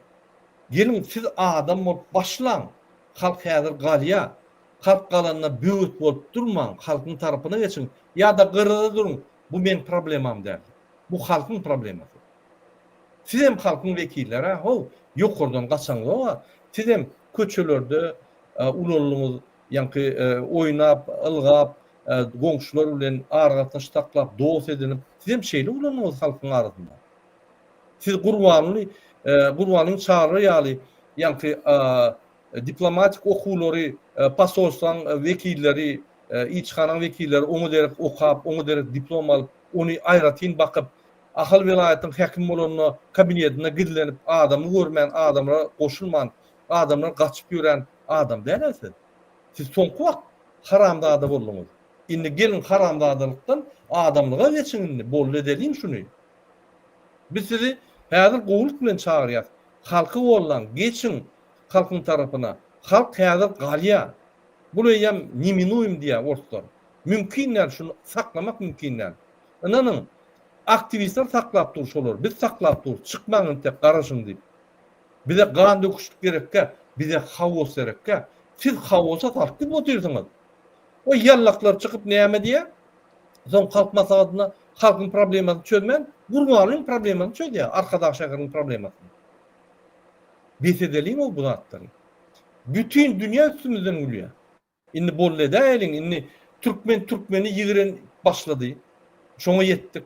Speaker 1: Geliň siz adam bolup başlaň! Halk häzir galýa. Halk galanda böwet bolup durmaň, halkyň tarapyna geçiň ýa-da gyrada duruň, bu meň problemam däl. Bu halkyň problemasy. Sizem halkyň wekilleri-ä how, ýokardan gaçaňzog-a, sizem köçelerde ulaldyňyz, ýaňky oýnap, ylgap, goňşular bilen aragatnaşyk saklap, dost edinip, sizem şeýle ulandyňyz halkyň arasynda. Siz Gurbanguly, Gurbanyň çagalary ýaly ýaňky diplomatik okuwlary posolstwaň wekilleri, ilçihanaň wekilleri oňa derek okap, oňa derek diplom alyp, ony aýratyn bakyp, Ahal welaýatynyň häkimi bolanda kabinetinde gizlenip, adamy görmän, adamlara goşulman, adamlar gaçyp ýören adam däl-ä siz. Siz soňky wagt haramzada bolduňyz. Indi geliň haramzadalykdan adamlyga geçiň indi, boldy edeliň şuny. Biz sizi häzir gowulyk bilen çagyrýas. Halky gollaň, geçiň halkyň tarapyna. Halk häzir galýar. Bul eýýäm neminuem diýýär orslar. Mümkin däl şuny saklamak mümkin däl. Ynanyň, aktiwistler saklap dur şolary, biz saklap durus, çykmaň entek garaşyň diýip. Bize gan döküşlik gerekkä, bize haos gerekkä. Siz haosa salyp gidip otyrsyňyz. O ýallaklar çykyp näme diýýär? Soň halk maslahatynda halkyň problemasyny çözmän, Gurbangulyň problemasyny çözýär, Arkadag şäheriniň problemasyny. Bes edeliň-ow bu zatlary. Bütin dünýä üstümizden gülýär. Indi boldy edäýeliň, indi türkmen türkmeni ýigrenip başlady. Şoňa ýetdik.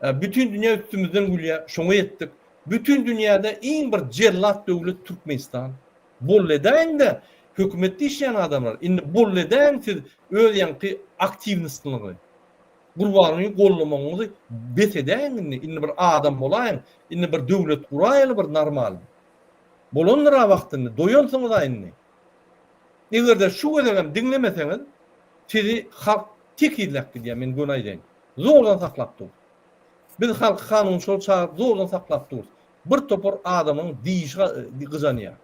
Speaker 1: Bütin dünýä üstümizden gülýär, şoňa ýetdik. Bütin dünýäde iň bir jellat döwlet Türkmenistan. Boldy edäýiň-de, hökümetde işleýän adamlar, indi boldy edäýiň siz öz ýaňky aktiwnostnyňyzy. Gurbangulyny goldamagyňyzy bes edäýiň indi, indi bir adam bolaýyň, indi bir döwlet guraýaly bir normalny. Bolandyr-a wagty indi, doýansyňyz-a indi. Eger-de şu gezegem diňlemeseňiz, sizi halk tekizläp gidýär, men göni aýdaýyn. Zordan saklap dur. Biz halky kanunçylyga çagyryp zordan saklap durus. Bir topar adamyň dişi gyjanýar.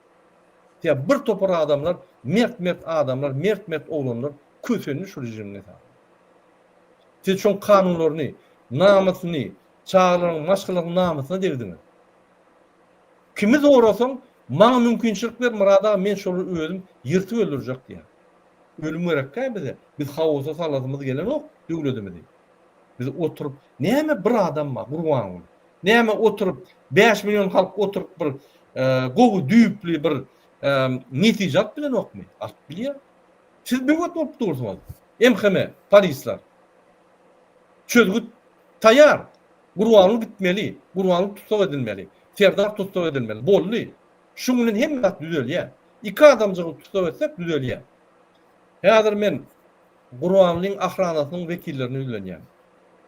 Speaker 1: Sebäbi bir topar adamlar, mert-mert adamlar, mert-mert oglanlar kösendi şu režimiň esasynda. Siz şoň kanunlaryny, namysyny, çagalaryň, maşgalaryň namysyna degdiňiz. Kimi sorasaň, maňa mümkinçilik ber Myrat aga men şolary özüm ýyrtyp öldürjek diýýär. Ölüm gerekkä bize? Biz haosa salasymyz gelenok döwletimizi. Biz oturyp, näme bir adam bar Gurbanguly. Näme oturyp 5 million halk oturyp bir gowy düýpli bir netije alyp bilenokmy? Alyp bilýär. Siz böwet bolup dursuňyz. MHM, polisler. Çözgüt taýar. Gurbanguly gitmeli. Gurbanguly tussag edilmeli. Serdar tussag edilmeli. Boldy. Şuň bilen hemme zat düzelýär. Iki adamjygy tussag etsek düzelýär. Häzir men Gurbangulyň ahranasynyň wekillerine ýüzlenýän.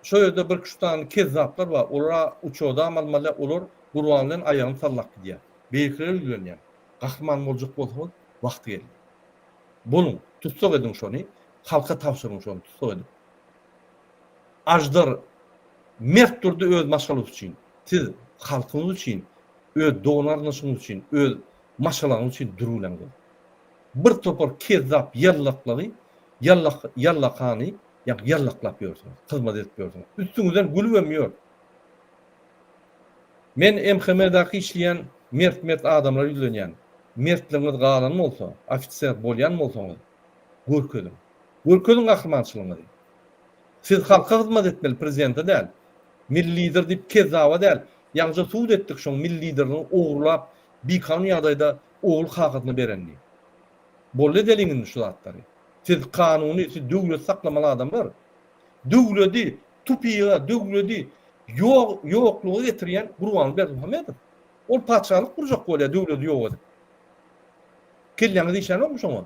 Speaker 1: Şo ýerde birküç sany kezzaplar bar, olar-a uçodam almaly, olar Gurbangulyň aýagyny sallap gidýär. Beýlekilere ýüzlenýän. Gahryman boljak bolsaňyz, wagty geldi. Boluň, tussag ediň şony, halka tabşyryň şony tussag edip. Aždar mert durdy öz maşgalasy üçin. Siz halkyňyz üçin, öz dogan-garyndaşyňyz üçin, öz maşgalaňyz üçin dürüleňdir. Bir topar kezzap ýallaklagy, ýallak, ýallakany, ýagny ýallaklap ýörsüňiz, hyzmat edip ýörsüňiz. Üstüňizden gülübem ýör. Men MHM-daky işleýän mert-mert adamlara ýüzlenýän. Mertligiňiz galan bolsa, ofiser bolýan bolsaňyz, görkeziň. Görkeziň gahrymançylygyňyzy. Siz halka hyzmat etmeli, prezidente däl. Milli lider diýip kezzaba däl. Ýaňyja sud etdik şoň milli liderligini ogurlap, bikanun ýagdaýda ogul kakasyna berenini. Boldy edeliň indi şu zatlary. Siz kanuny, siz döwleti saklamaly adamlar. Döwledi tupiga, döwledi ýok, ýokluga getirýän Gurbanguly Berdimuhamedow. Ol patyşalyk gurjak bolýar döwledi ýok edip. Kelläňiz işlänokmy şoňa?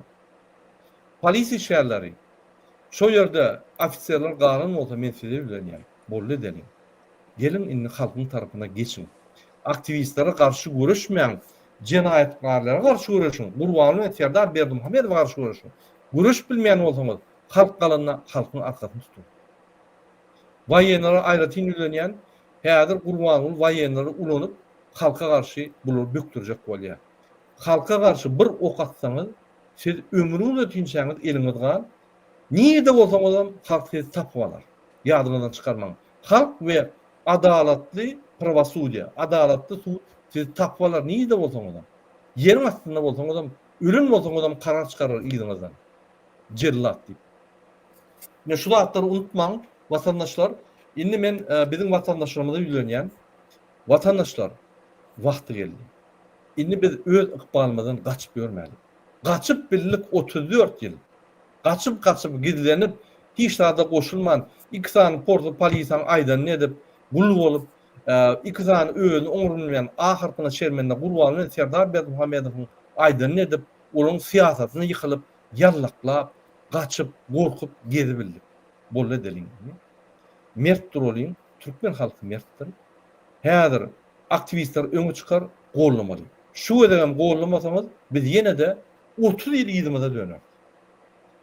Speaker 1: Polisiýa işgärleri, şo ýerde ofiserler galan bolsa men size ýüzlenýän. Boldy edeliň. Geliň indi halkyň tarapyna geçiň. Aktiwistlere garşy göreşmäň, jenaýatkarlara garşy göreşiň, Gurbanguly we Serdar Berdimuhamedowa garşy göreşiň. Göreşip bilmeýän bolsaňyz, halk galanda halkyň arkasyny tutuň. Waýenlere aýratyn ýüzlenýän, häzir Gurbanguly waýenleri ulanyp, halka garşy bulary bökdürjek bolýar. Halka garşy bir ok atsaňyz, siz ömrüňiz ötinçäňiz eliňiz gan, nirde bolsaňyzam halk sizi tapyp alar. Ýadyňyzdan çykarmaň. Halk we adalatly prawosudýe, adalatly sud sizi tapyp alar nirde bolsaňyzam. Ýeriň astynda bolsaňyzam, ölen bolsaňyzam karar çykarar yzyňyzdan. Jellat diýip. Ine şu zatlary unutmaň watandaşlar. Indi men biziň watandaşlarymyza ýüzlenýän. Watandaşlar, wagty geldi. Indi biz öz ykbalymyzdan gaçyp ýörmäli. Gaçyp bildik 34 ýyl. Gaçyp-gaçyp gizlenip. Hiç zada goşulman, iki sany porsy polisaň aýdanyny edip, gul bolup, iki sany özüni oňrunmaýan A harpyna şermende Gurban bilen Serdar Berdimuhamedowyň aýdanyny edip, olaryň syýasatyna ýykylyp, ýallaklap, gaçyp, gorkup gezibildik. Boldy edeliň indi. Mert duralyň, türkmen halky mertdir. Häzir aktiwistler öňe çykar, gollamaly. Şu gezegem gollamasaňyz, biz ýene-de 30 ýyl yzymyza döneris.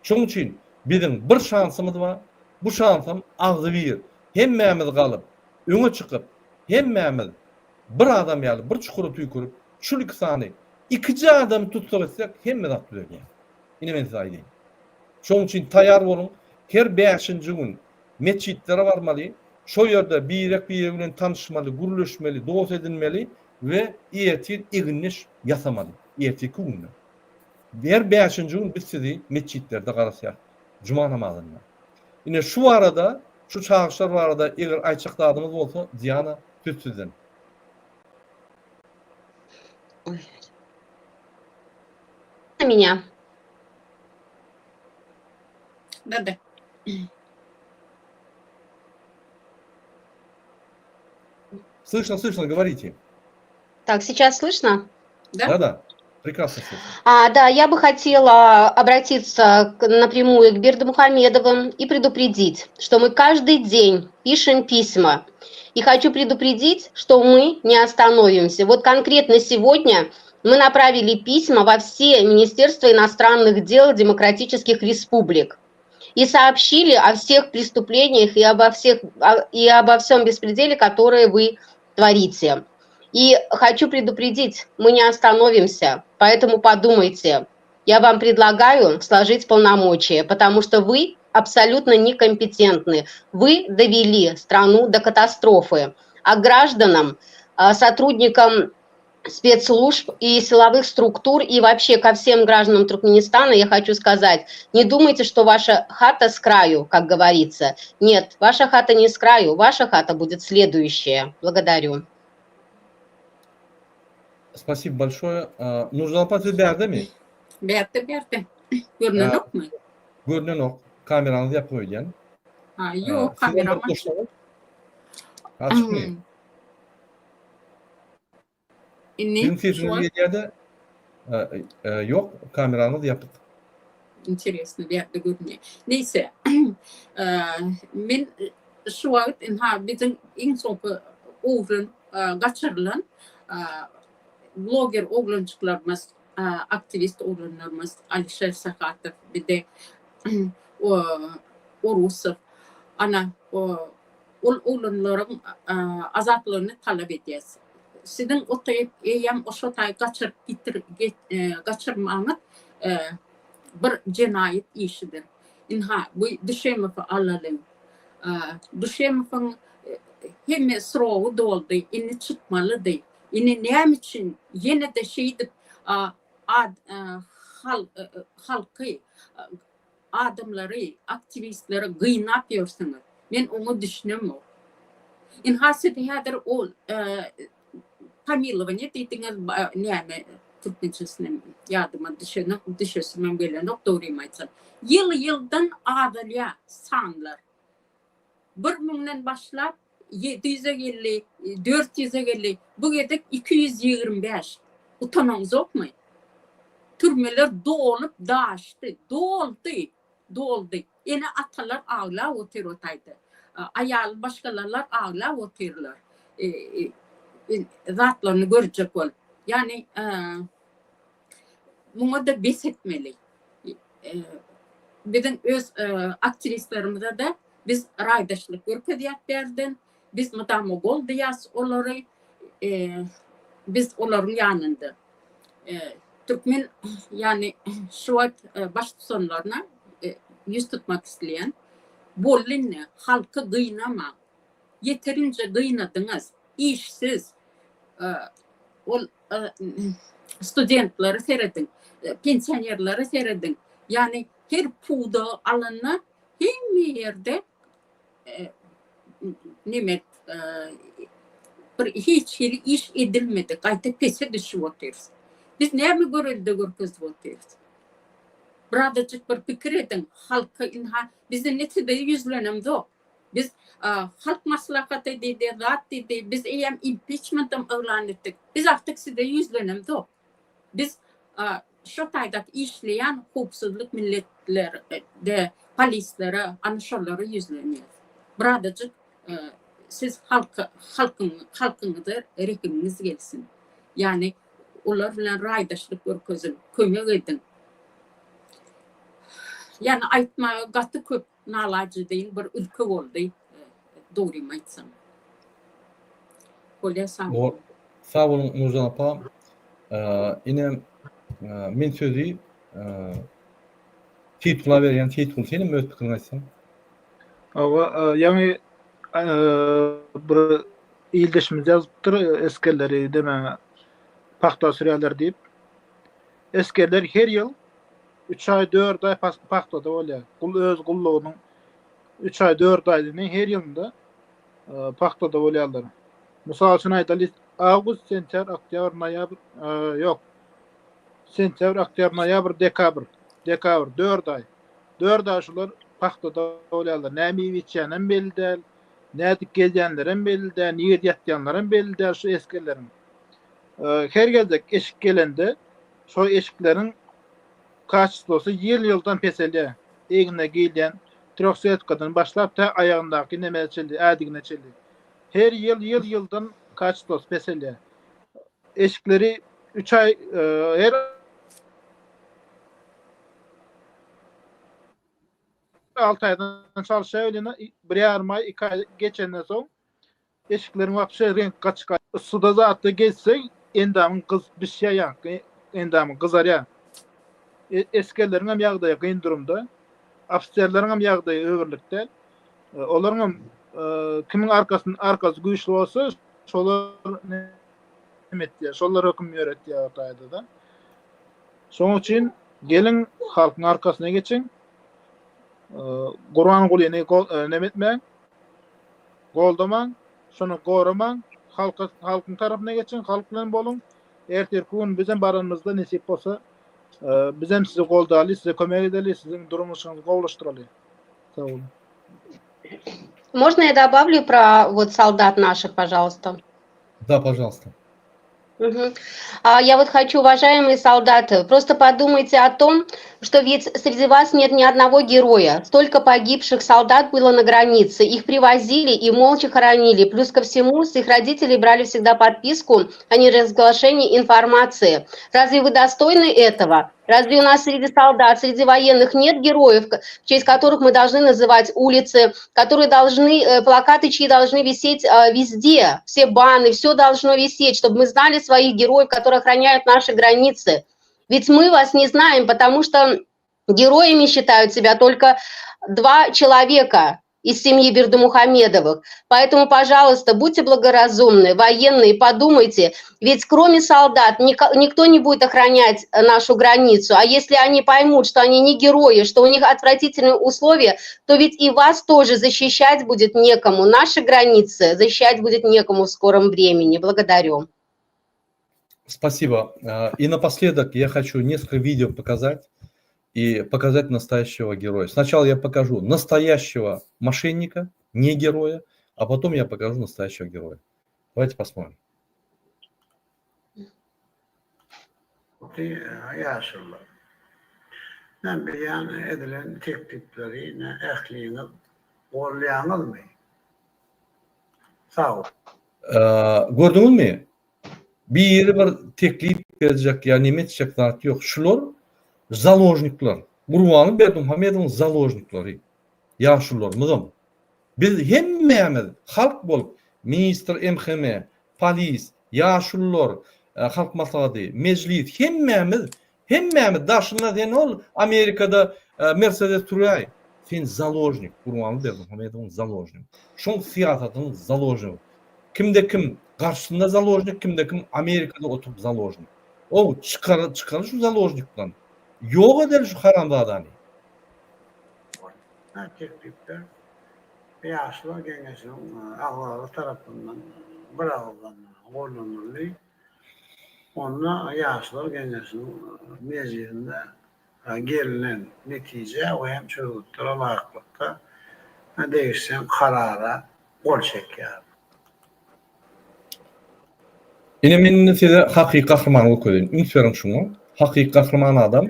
Speaker 1: Şonuň üçin biziň bir şansymyz bar, bu şansam agzybir, hemmämiz galyp, öňe çykyp, hemmämiz bir adam ýaly bir çukura tüýkürip, şul iki sany, ikije adamy tussag etsek, hemme zat düzelýär. Ine men size aýdaýyn. Şonuň üçin taýýar boluň, her bäşinji gün metjitlere barmaly, şo ýerde birek-birek bilen tanyşmaly, gürleşmeli, dost edinmeli we ertir egindeş ýasamaly, ertirki günde. Her bäşinji gün biz sizi metjitlerde garasýarys, juma namazynda. Ine şu barada, şu çagyryşlar barada eger aýtjak zadyňyz bolsa, Diana, söz sizden.
Speaker 3: Меня.
Speaker 2: Да, да.
Speaker 1: Слышно, слышно, говорите.
Speaker 3: Так, сейчас слышно?
Speaker 2: Да?
Speaker 1: Да, да. Прекрасно слышно.
Speaker 3: А, да, я бы хотела обратиться к, напрямую к Бердымухамедовым и предупредить, что мы каждый день пишем письма. И хочу предупредить, что мы не остановимся. Вот конкретно сегодня мы направили письма во все Министерства иностранных дел демократических республик и сообщили о всех преступлениях и обо, всех, и обо всем беспределе, которые вы творите. И хочу предупредить, мы не остановимся, поэтому подумайте. Я вам предлагаю сложить полномочия, потому что вы абсолютно некомпетентны. Вы довели страну до катастрофы. А гражданам, а, сотрудникам спецслужб и силовых структур и вообще ко всем гражданам Туркменистана я хочу сказать, не думайте, что ваша хата с краю, как говорится. Нет, ваша хата не с краю, ваша хата будет следующая. Благодарю.
Speaker 1: Спасибо большое. Nurjan apa siz bärdemi?
Speaker 2: Bärde bärde. Görnenokmy?
Speaker 1: Görnenok. Kameraňyzy ýapyk öýdýän.
Speaker 2: Ha, ýok, kameram
Speaker 1: açyk. Açykmy?
Speaker 2: Indi
Speaker 1: Siziň sesiňiz gelýär-de, ýok, kameraňyz ýapyk.
Speaker 2: Interesno, bu ýerde görünýär. Neýse, men şu wagt ynha biziň iň soňky oglan gaçyrylan bloger oglanjyklarymyz, aktiwist oglanlarymyz Alişer Sahatow, bir-de Orusow, ana, Ol oglanlaryň azatlygyny talap edýäs. Siziň otaýyp eýýäm oşo taý gaçyryp gitir gaçyrmaňyz bir jenaýat işidir. Ynha bu Düşemowy alalyň. Düşemowyň hemme srogy doldy, indi çykmalydy. Indi näme üçin ýene-de şeýdip halky Adamlary, aktiwistleri gynap ýörsüňiz. Men oňa düşünemok. Ynha siz häzir ol pomilowaniýe diýdiňiz, näme türkmençesinem ýadyma düşenok, düşesimem gelenok dogrymy aýtsam. Ýyl-ýyldan azalýar sanlar. Bir müňden başlap 700-e geldi, 400-e geldi. Bu gezek 225. Utanaňzokmy? Türmeler dolup daşdy. Doldy. Doldy. Ene-atalar aglap otyr o taýda. Aýal maşgalalar aglap otyrlar. Zatlaryny görjek bolup. Ýagny muňa-da bes etmeli. Biziň öz aktiwistlerimize-de biz raýdaşlyk görkezýäs bärden. Biz mydama goldaýas olary. Biz olaryň ýanynda. Türkmen ýagny şu wagt baştutanlaryna ýüz tutmak isleýän. Boldy indi, halky gynamaň. Ýeterinje gynadyňyz. Işsiz. Ol studentlere serediň, pensionerlere serediň. Ýagny her pudagy alanda hemme ýerde neme bir hiç hili iş edilmedi. Gaýta pese düşüp otyrys. Biz näme görelde görkezip otyrys? Birazajyk bir pikir ediň, halka ynha biz indi size ýüzlenemzok. Biz Halk Maslahaty diýdi, zat diýdi, biz eýýäm impiçmentem yglan etdik. Biz artyk size ýüzlenemzok. Biz şo taýda işleýän howpsuzlyk milletlerde polislere, ana şolara ýüzlenýäs. Birazajyk siz halka, halkyň, halkyňyza rehimiňiz gelsin. Ýagny olar bilen raýdaşlyk görkeziň, kömek ediň. Ýagny aýtmaga gaty köp nalajedeýin bir ülke boldy, dogrymy aýtsam. Bolýa sag boluň.
Speaker 1: Sag boluň Nurjan apa. Ine men sözi Seýitgula berýän. Seýitgul senem öz pikiriňi aýtsaň.
Speaker 4: Hawa, ýaňy bir ildeşimiz ýazypdyr, esgerleri demäge pagta sürýärler diýip. Esgerler her ýyl üç aý, dört aý pagtada bolýar. Gul öz gullugynyň üç aý, dört aýyny her ýylynda pagtada bolýarlar. Mysal üçin aýdaly, awgust, sentýabr, oktýabr, noýabr, ýok, sentýabr, oktýabr, noýabr, dekabr, dekabr, dört aý. Dört aý şular pagtada bolýarlar. Näme iýip-içýänem belli däl, nädip gezýänlerem belli däl, nirede ýatýanlaram belli däl şu esgerleriň. Her gezek eşik gelende şo eşikleriň kaçestwosy ýyl-ýyldan peselýär. Egnine geýilýän trehsetkadan başlap tä aýagyndaky nemä çenli, ädigine çenli. Her ýyl ýyl-ýyldan kaçestwosy peselýär. Eşikleri üç aý her alty aýdan çalyşýar welin bir ýarym aý, iki aý geçenden soň Eşikleriň wapşe reňki gaçyk. Yssyda zatda gezseň endamyň gyzyp bişýär ýaňky endamyň gyzarýar. Esgerleriňem ýagdaýy kyn durumda. Ofiserleriňem ýagdaýy öwerlik däl. Olaryňam kimiň arkasyn arkasy güýçli bolsa şolar neme etýär şolar höküm ýöretýär o taýda-da. Şonuň üçin geliň halkyň arkasyna geçiň. Gurbangulyny neme etmäň. Goldamaň, şony goramaň, halka halkyň tarapyna geçiň, halk bilen boluň. Ertirki gün bizem baranymyzda nesip bolsa, bizem sizi goldaly, size kömek edeli, siziň durmuşyňyzy gowulaşdyraly. Sag boluň.
Speaker 3: Можно я добавлю про вот солдат наших, пожалуйста?
Speaker 1: Да, пожалуйста.
Speaker 3: Угу. А я вот хочу, уважаемые солдаты, просто подумайте о том, что ведь среди вас нет ни одного героя. Столько погибших солдат было на границе. Их привозили и молча хоронили. Плюс ко всему, с их родителей брали всегда подписку о неразглашении информации. Разве вы достойны этого? Разве у нас среди солдат, среди военных нет героев, в честь которых мы должны называть улицы, которые должны, э, плакаты чьи должны висеть э, везде, все баны, все должно висеть, чтобы мы знали своих героев, которые охраняют наши границы. Ведь мы вас не знаем, потому что героями считают себя только два человека из семьи Бердымухамедовых. Поэтому, пожалуйста, будьте благоразумны, военные, подумайте, ведь кроме солдат никто не будет охранять нашу границу. А если они поймут, что они не герои, что у них отвратительные условия, то ведь и вас тоже защищать будет некому. Наши границы защищать будет некому в скором времени. Благодарю.
Speaker 1: Спасибо. И напоследок я хочу несколько видео показать и показать настоящего героя. Сначала я покажу настоящего мошенника, не героя, а потом я покажу настоящего героя. Давайте посмотрим.
Speaker 7: Ýaşulular. Men beýan edilen teklipleri ähliňiz goldaýaňyzmy? Sag boluň.
Speaker 1: Gördüňizmi? Biri bir teklip berjek ýa neme etjek zat ýok. Şular založnikler. Gurbanguly Berdimuhamedowyň založniklary. Ýaşulularymyzam. Biz hemmämiz halk bolup ministr MHM, polis, ýaşulular, Halk Maslahaty, Mejlis hemmämiz hemmämiz daşynda sen ol Amerikada Mercedes sürýäý. Sen založnik, Gurbanguly Berdimuhamedowyň založnigi. Şoň syýasatynyň založnigi. Kimde kim garşysynda založnik, kimde kim Amerikada oturyp založnik. Ow çykar çykaly şu založnikden. Ýok edeli şu haramzadany.
Speaker 7: Hä teklipler Ýaşlar geňeşiniň agzalary tarapyndan biragyzdan gollanyldy. Onda Ýaşlar geňeşiniň mejlisinde. gelnen netijä we hem çözgütlere laýyklykda degişli karara gol çekýär.
Speaker 1: Ine men indi size hakyky gahrymany görkezeýin. Üns beriň şuňa. Hakyky gahryman adam.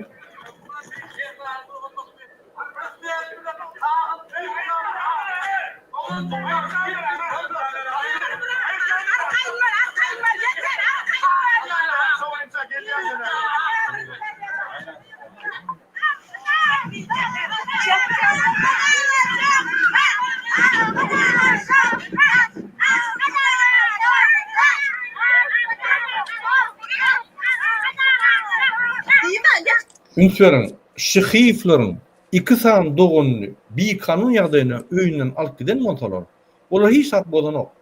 Speaker 1: Üns beriň, Şyhyýewleriň iki sany doganyny bikanun ýagdaýynda öýünden alyp giden bolsalar, olar hiç zat bozanok.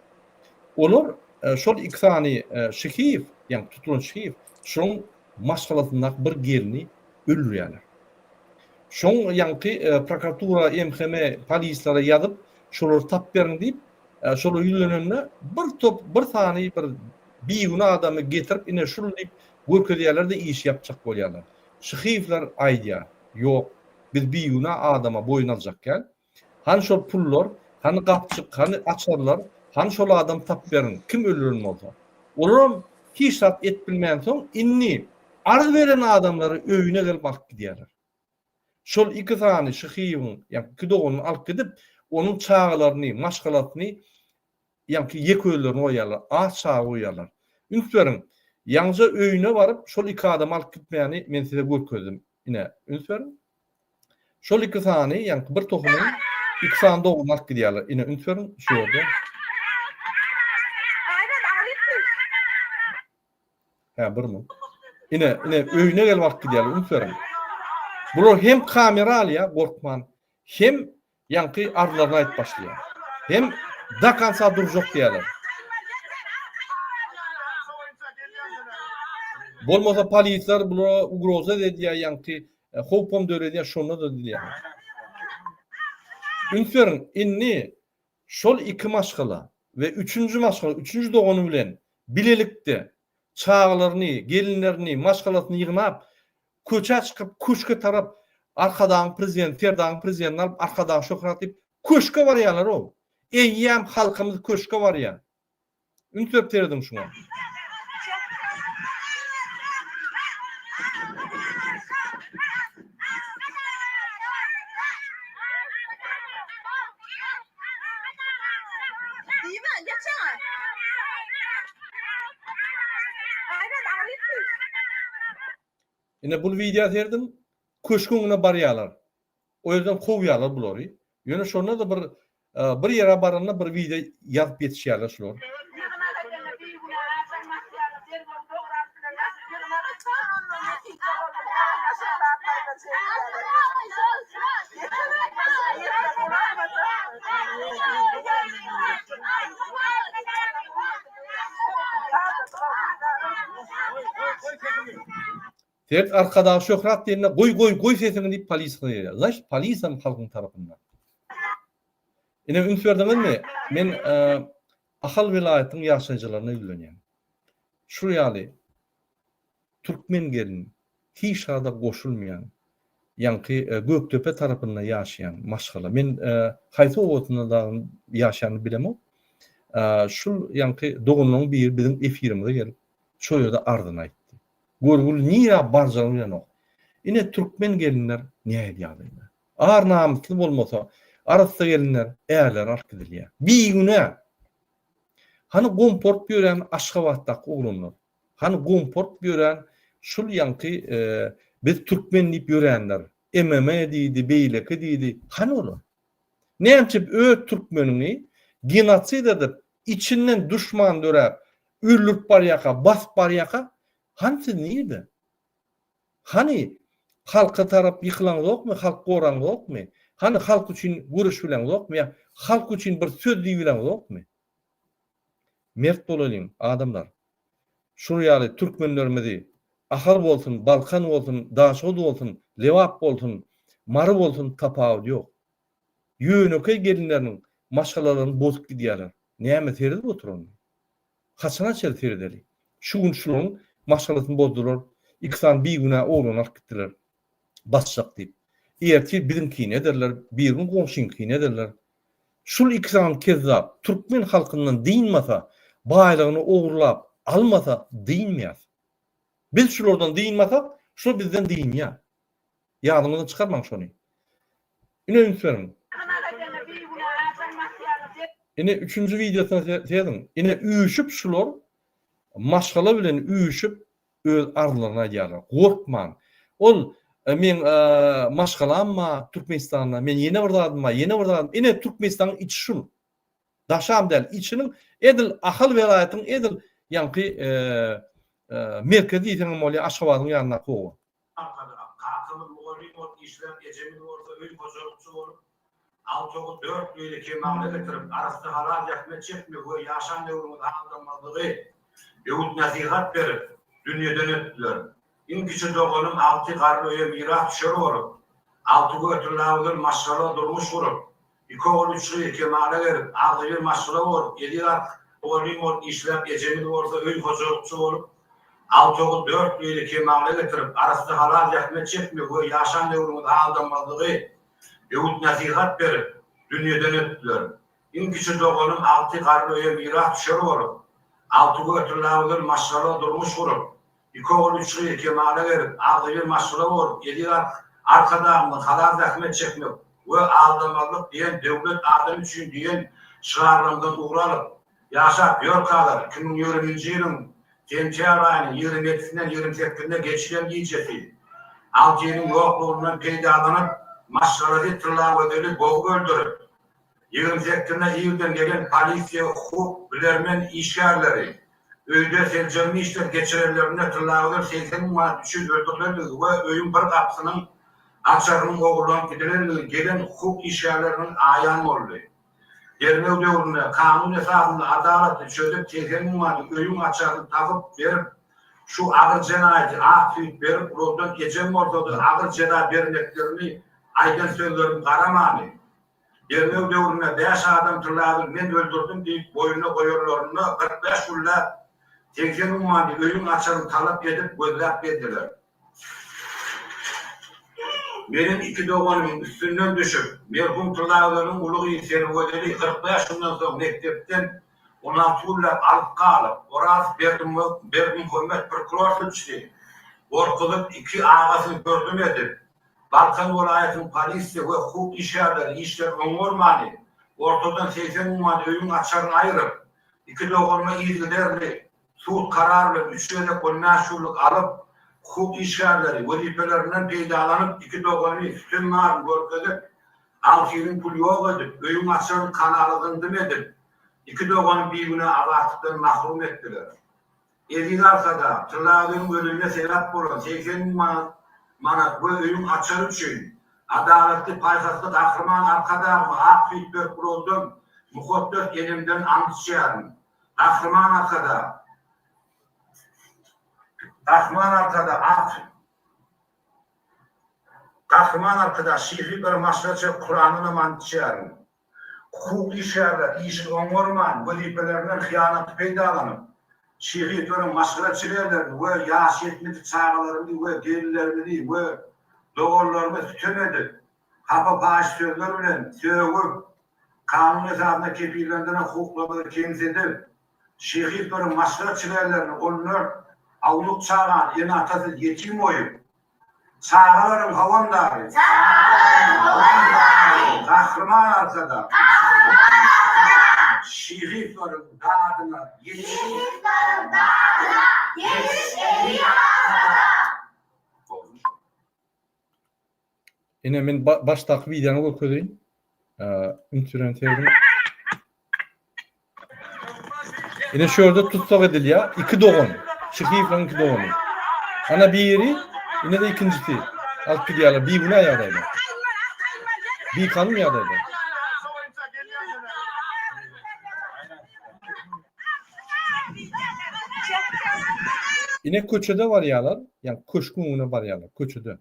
Speaker 1: Olar şol iki sany Şyhyýew, ýagny tutulan Şyhyýew, şoň maşgalasyndaky bir gelni öldürýärler. Şoň ýaňky prokuratura, MHM, polislere ýazyp, şolary tapyp beriň diýip, şolara ýüzlenende bir top, bir sany bir bigünä adamy getirip, ine şul diýip görkezýärler-de işi ýapjak bolýarlar. Şyhyýewler aýdýar, ýok, biz bigünä adama boýun aljak däl. Hany şol pullar, hany gapjyk, hany açarlar, hany şol adamy tapyp beriň, kim öldüren bolsa. Olaram hiç zat et bilmänsoň, indi arz beren adamlary öýüne gelip alyp gidýärler. Şol iki sany Şyhyýewiň, ýagny iki doganyny alyp gidip, onuň çagalaryny, maşgalasyny, ýagny ýeke özlerini goýýarlar, az çaga goýýarlar. Üns beriň, ýaňyja öýüne baryp, şol iki adamy alyp gitmäni men size görkezdim. Ine, üns beriň. Şol iki sany, ýagny bir tohumyň iki sany doganyny alyp gidýärler. Ine, üns beriň, şu ýerde. Hä, bir müň. Ine, ine, öýüne gelip alyp gidýärler, üns beriň. Bular hem kamera alýar, gorkman, hem ýaňky arzlaryny aýdyp başlaýar. Hem do konca durjak diýýärler. Bolmasa polisler bulara ugroza edýär, ýaňky howpam döredýär, şonda-da diýýär. Üns beriň, indi şol iki maşgala we üçünji maşgala, üçünji dogany bilen bilelikde çagalaryny, gelinlerini, maşgalasyny ýygnap, köçä çykyp, köşge tarap Arkadagyň prezidenti, Serdaryň prezidentini alyp, Arkadag şöhrat diýip, köşge barýarlar-ow. Eýýäm halkymyz köşge barýar. Üns berip serediň şuňa. Ine bul wideo serediň, köşgüň öňüne barýarlar. O ýerden kowýarlar bulary. Ýöne şonda-da bir bir ýere baranda bir wideo ýazyp ýetişýärler şular. Seret Arkadag şöhrat diýende goý goý goý sesiňi diýip polisiýa gelýär. Znaçt polisiýam halkyň tarapynda. Ine üns berdiňizmi? Men Ahal welaýatynyň ýaşaýjylaryna ýüzlenýän. Şu ýaly türkmen gelin hiç zada goşulmaýan ýaňky Gökdepe tarapynda ýaşaýan maşgala. Men haýsy obasynda dagy ýaşaýanyny bilemok. Şul ýaňky doganlaryň biri biziň efirimize gelip şol ýerde arzyny aýtdy. Görgüli nirä barjagyny bilenok. Ine türkmen gelinler nähili ýagdaýda. Ar namysly bolmasa arassa gelinler ärleri alyp gidilýär. Bigünä. Hany gomporyp ýören Aşgabatdaky oglanlar. Hany gomporyp ýören şul ýaňky biz türkmen diýip ýörenler. MMA diýdi, beýleki diýdi. Hany olar? Nämçe öz türkmeniňi genosid edip içinden duşman döräp öldürip barýaka, basyp barýaka hany siz nirde? Hany halka tarap ýykylaňzokmy, halk goraňzokmy? Hany halk üçin göreş bileňzokmy ýa halk üçin bir söz diýibileňzokmy? Mert bolalyň adamlar. Şul ýaly türkmenlerimizi Ahal bolsun, Balkan bolsun, Daşoguz bolsun, Lebap bolsun, Mary bolsun tapawudy ýok. Ýönekeý gelinleriniň maşgalalaryny bozup gidýärler. Näme seredip oturanymy? Haçana çenli seredeli? Şu gün şularyň maşgalasyny bozdular, iki sany bigünä oglany alyp gitdiler. basjak diýip. Ertir biziňkini ederler, birigin goňşyňkyny ederler. Şul iki sany kezzap türkmen halkyndan dynmasa, baýlygyny ogurlap almasa dynmaýas. Biz şulardan dynmasak, şular bizden dynýar. Ýadyňyzdan çykarmaň şony. Ine üns beriň. Ine üçünji wideosyna serediň. Ine üýşüp şular maşgala bilen üýşüp öz arzlaryny aýdýarlar. Gorkmaň. Ol meň maşgalam bar Türkmenistanda, men ýene bir zadym bar, ýene bir zadym. Ine Türkmenistanyň içi şul. Daşam däl, içiniň edil Ahal welaýatynyň edil ýaňky merkezi diýseňem bolýar, Aşgabadyň ýanyndaky oba.
Speaker 8: Arkadag, Kakamyz mugallym bolup işläp, ejemiz bolsa öý hojalykçy bolup, agtygy dört gyzy kemala getirip, arassa halal zähmet çekmegi we ýaşan döwrümizi aldamazlygy öwüt-nesihat berip, dünýeden ötdüler. Iň kiçi doganym Alty garry öýe mirasdüşer bolup, Alty götüllagözel maşgala durmuş gurup, Iki ogul, üç gyz kemala gelip, agzybir maşgala bolup, Eziz ark mugallym bolup işläp, ejemiz bolsa öý hojalykçy bolup, alty ogul, dört gyzy kemala getirip, arassa halal zähmet çekmegi we ýaşan döwrümizi aldamazlygy öwüt-nesihat berip, dünýeden ötdüler. Iň kiçi doganym Alty garry öýe mirasdüşer bolup, Alty götüllagözel maşgala durmuş gurup, Iki ogul, üç gyz kemala gelip, agzybir maşgala bolup, eziz Arkadagymyzyň Halal zähmet çekmek we aldamazlyk diýen döwlet adam üçin diýen şygarlarymyzdan ugur alyp, ýaşap ýörkalar, 2020-nji ýylyň sentýabr aýynyň 27-sinden 28-ine geçilen gijesi, Altynyň ýoklugyndan peýdalanyp, maşgalasy Tyllagözeli bogup öldürip, 28-ine irden gelen polisiýa hukuk bilermen işgärleri öýde seljerme işleri geçirenlerinde Tyllagözel 80 müň manat üçin öldürilendigi we öýüň bir gapysynyň açarynyň ogurlanyp gidilendigi gelen hukuk işgärleriniň aýan boldy. Derňew döwründe kanun esasynda adalatly çözüp 80 müň manady öýüň açaryny tapyp berip şu agyr jenaýaty ak süýt berip ulaldan ejem bolsady agyr jeza bermeklerini aýdan sözlerim garamany Derňew döwründe bäş adam Tyllagyny men öldürdim diýip boýnuna goýanlarynda 45 günläp 80 müň manady öýüň açaryny talap edip gözläp gezdiler. Meniň iki doganymyň üstünden düşüp, merhum Tyllagözeliň uly gyzy Sergözeli 45 günden soň mekdepden 16 günläp alyp galyp, Oraz Berdimuhamet prokuror sülçüsi gorkuzyp iki agasyny gördüm edip, Balkan welaýatynyň polisiýa we hukuk işgärleri işleri oňarmany, ortadan 80 müň manat öýüň açaryny aýryp, iki doganyma yzygiderli sud karary bilen üç gezek on bäş ýyllyk alyp, hukuk işgärleri wezipelerinden peýdalanyp iki doganymy sütem baryny görkezip, altynyň pul ýok edip, öýüň açaryny kanala zyňdym edip, iki doganymy bigünä azatlykdan mahrum etdiler. Eziz Arkadag, Tyllagöziň ölümine sebäp bolan 80 müň manat manat we öýüň açary üçin adalatly, paýhasly Gahryman Arkadagyma ak süýt berip ulaldan mukaddes enemden ant içýärin. Gahryman Arkadag! Gahryman Arkadag ak Gahryman Arkadag şyhy bir maşgalaça Kurandanam ant içýärin. Hukuk işgärler işini oňarman, wezipelerinden hyýanatly peýdalanyp, şehitleriň maşgala çilerlerini we ýaş ýetmedik çagalarymyzy we gelinlerimizi we doganlarymyzy sütem edip, hapa-paýyş sözler bilen sögüp, kanun esasynda kepillendiren hukuklarymyzy kemsidip, şehitleriň maşgala çilerlerini on dört awnuk çagany ene-atasyz ýetim goýup, Çagalaryň howandary. Çagalaryň howandary. Gahryman Arkadag. Gahryman Arkadag. Şehitleriň dadyna ýetiş. Şehitleriň dadyna ýetiş eziz Arkadag.
Speaker 1: Ine men başdaky wideony görkezeýin. Üns beren sebäbim Ine şu ýerde tussag edilýär iki dogan. Şyhyýewleriň iki dogany. Ana biri, ine-de ikinjisi. Alyp gidýärler bigünä ýagdaýda. Bikanun ýagdaýda. Ine köçede barýarlar, ýa köşgüň öňüne barýarlar, köçede.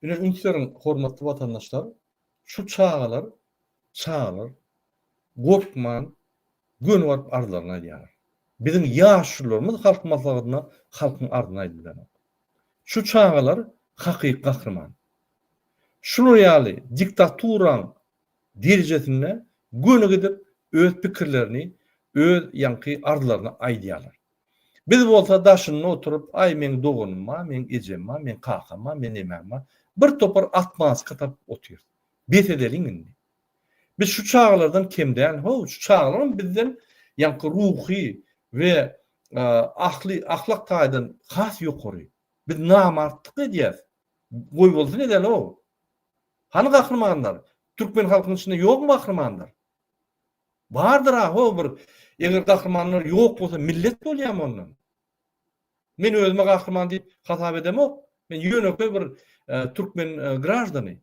Speaker 1: Ine üns beriň hormatly watandaşlar, şu çagalar, çagalar gorkman göni baryp arzlaryny aýdýarlar. Biziň ýaşulularymyz halk maslahatynda halkyň arzyny aýdyp bilenok. Şu çagalar hakyky gahryman. Şular ýaly diktaturaň derejesinde göni gidip öz pikirlerini, öz ýaňky arzlaryny aýdýarlar. Biz bolsa daşynda oturyp, aý meň doganym bar, meň ejem bar, meň kakam bar, meň emäm bar. Bir topar otmazka tapyp otyrys. Bes edeliň indi. Biz şu çagalardan kem däl how, şu çagalaram bizden ýaňky ruhy we ahly ahlak taýdan has ýokary. Biz namartlyk edýäs. Goýbolsun edeli-ow. Hany gahrymanlar? Türkmen halkynyň içinde ýokmy gahrymanlar? Bardyr-a how bir, eger gahrymanlar ýok bolsa millet bolýamy ondan? Men özüme gahryman diýip hasap edemok. Men ýönekeý bir türkmen graždany.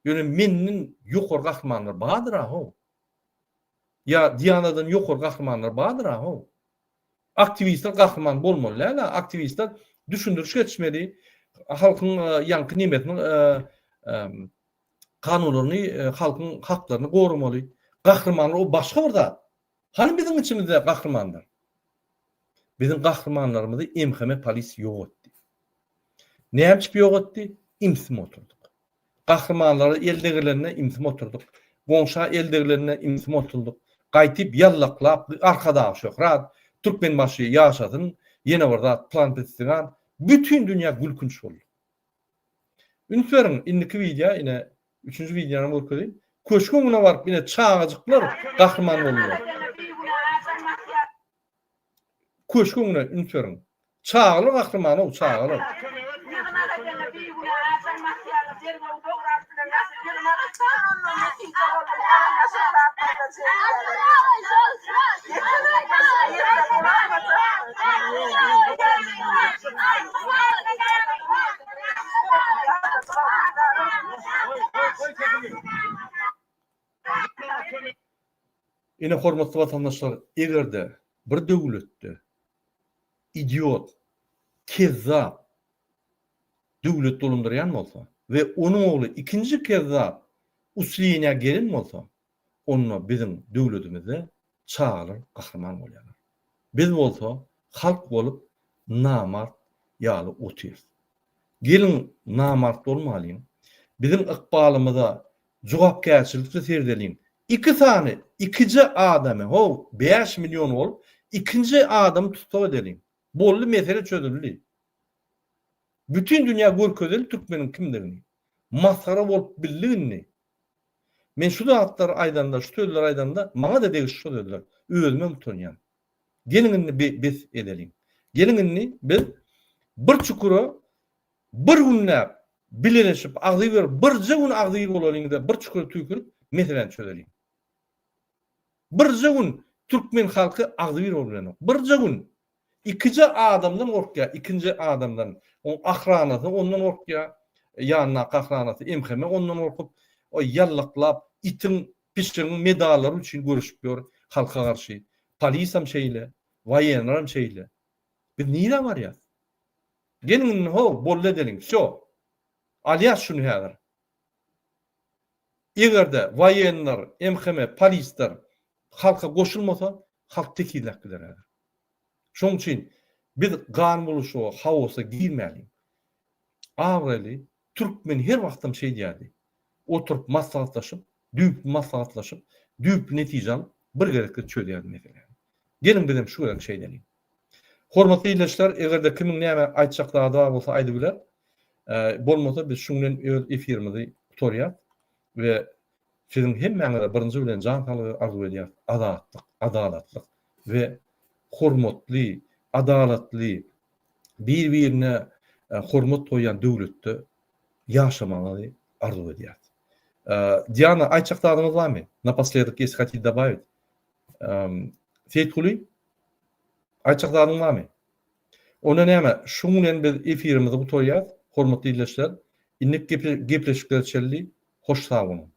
Speaker 1: Ýöne menden ýokary gahrymanlar bardyr-a how. Ýa Dianadan ýokary gahrymanlar bardyr-a how. Aktiwistler gahryman bolmaly däl-a. Aktiwistler düşündiriş geçmeli, halkyň ýaňky nemesini kanunlaryny, halkyň haklaryny goramaly. Gahrymanlar o başga bir zat. Hany biziň içimizde gahrymanlar? Biziň gahrymanlarymyzy MHM polis ýok etdi. Näme üçin ýok etdi? Imsim oturdyk. Gahrymanlara el degrilende imsim oturdyk. Goňşa el degrilende imsim oturdyk. Gaýtyp ýallaklap Arkadag şöhrat, Türkmenbaşy ýaşasyn, ýene bir zat plan pisigan bütin dünýä gülkünç boldy. Üns beriň indiki wideo ine üçünji wideony görkezeýin. Köşgüň öňüne baryp ine çagajyklar gahryman boldular. Köşgüň öňüne üns beriň. Çagalar gahrymany-ow çagalar. Ine hormatly watandaşlar egerde bir döwletde idiot, kezzap döwlet dolandyrýan bolsa we onuň ogly ikinji kezzap usleniýa gelen bolsa onda biziň döwletimizde çagalar gahryman bolýarlar. Biz bolsa halk bolup namart ýaly otyrys. Geliň namart bolmalyň. Biziň ykbalymyza jogapkärçilikli seredeliň. Iki sany, ikije adamy, how, 5 million bolup, ikinji adamy tussag edeliň. Boldy mesele çözüldi. Bütin dünýä görkezeli türkmeniň kimdigini. Masgara bolup bildik indi. Men şu zatlary aýdanda, şu sözleri aýdanda maňa-da degişli şu sözler. Özümem utanýan. Geliň indi bes edeliň. Geliň indi biz bir çukura bir günläp bileleşip agzybir birje gün agzybir bolalyň-da bir çukura tüýkürip meseläni çözeliň. Birje gün türkmen halky agzybir bolup bilenok. Birje gün. Ikije adamdan gorkýar, ikinji adamdan. Oň ahranasy ondan gorkýar, ýanyndaky ahranasy MHM ondan gorkup, o ýallaklap itiň, pişigiň medallary üçin göreşip ýör halka garşy. Polisam şeýle, waýenlaram şeýle. Biz nirä barýas? Geliň indi how, boldy edeliň, wsýo. Alýas şuny häzir. Eger-de waýenler, MHM, polisler halka goşulmasa, halk tekizläp gider häzir. Şonuň üçin biz gan bulaşyga, haosa girmäliň. Abraýly türkmen her wagtam şeýdýärdi. Oturyp maslahatlaşyp, düýpli maslahatlaşyp, düýpli netije alyp, bir gezekde çözýärdi meseläni. Geliň bizem şu gezek şeýdeliň. Hormatly ildeşler, eger-de kimiň näme aýtjak zady bar bolsa aýdybiler. Bolmasa biz şuň bilen öz efirimizi gutarýas we siziň hemmäňize birinji bilen jan saglygy arzuw edýäris. Azatlyk, adalatlyk we hormatly, adalatly, bir-birine hormat goýýan döwletde ýaşamagyňyzy arzuw edýäris. Diana, aýtjak zadyňyz barmy? Naposledok, если хотите добавить. Seýitguly, aýtjak zadyň barmy? Onda näme, şuň bilen biz efirimizi gutarýas, hormatly ildeşler. Indiki gepleşiklere çenli hoş sag boluň.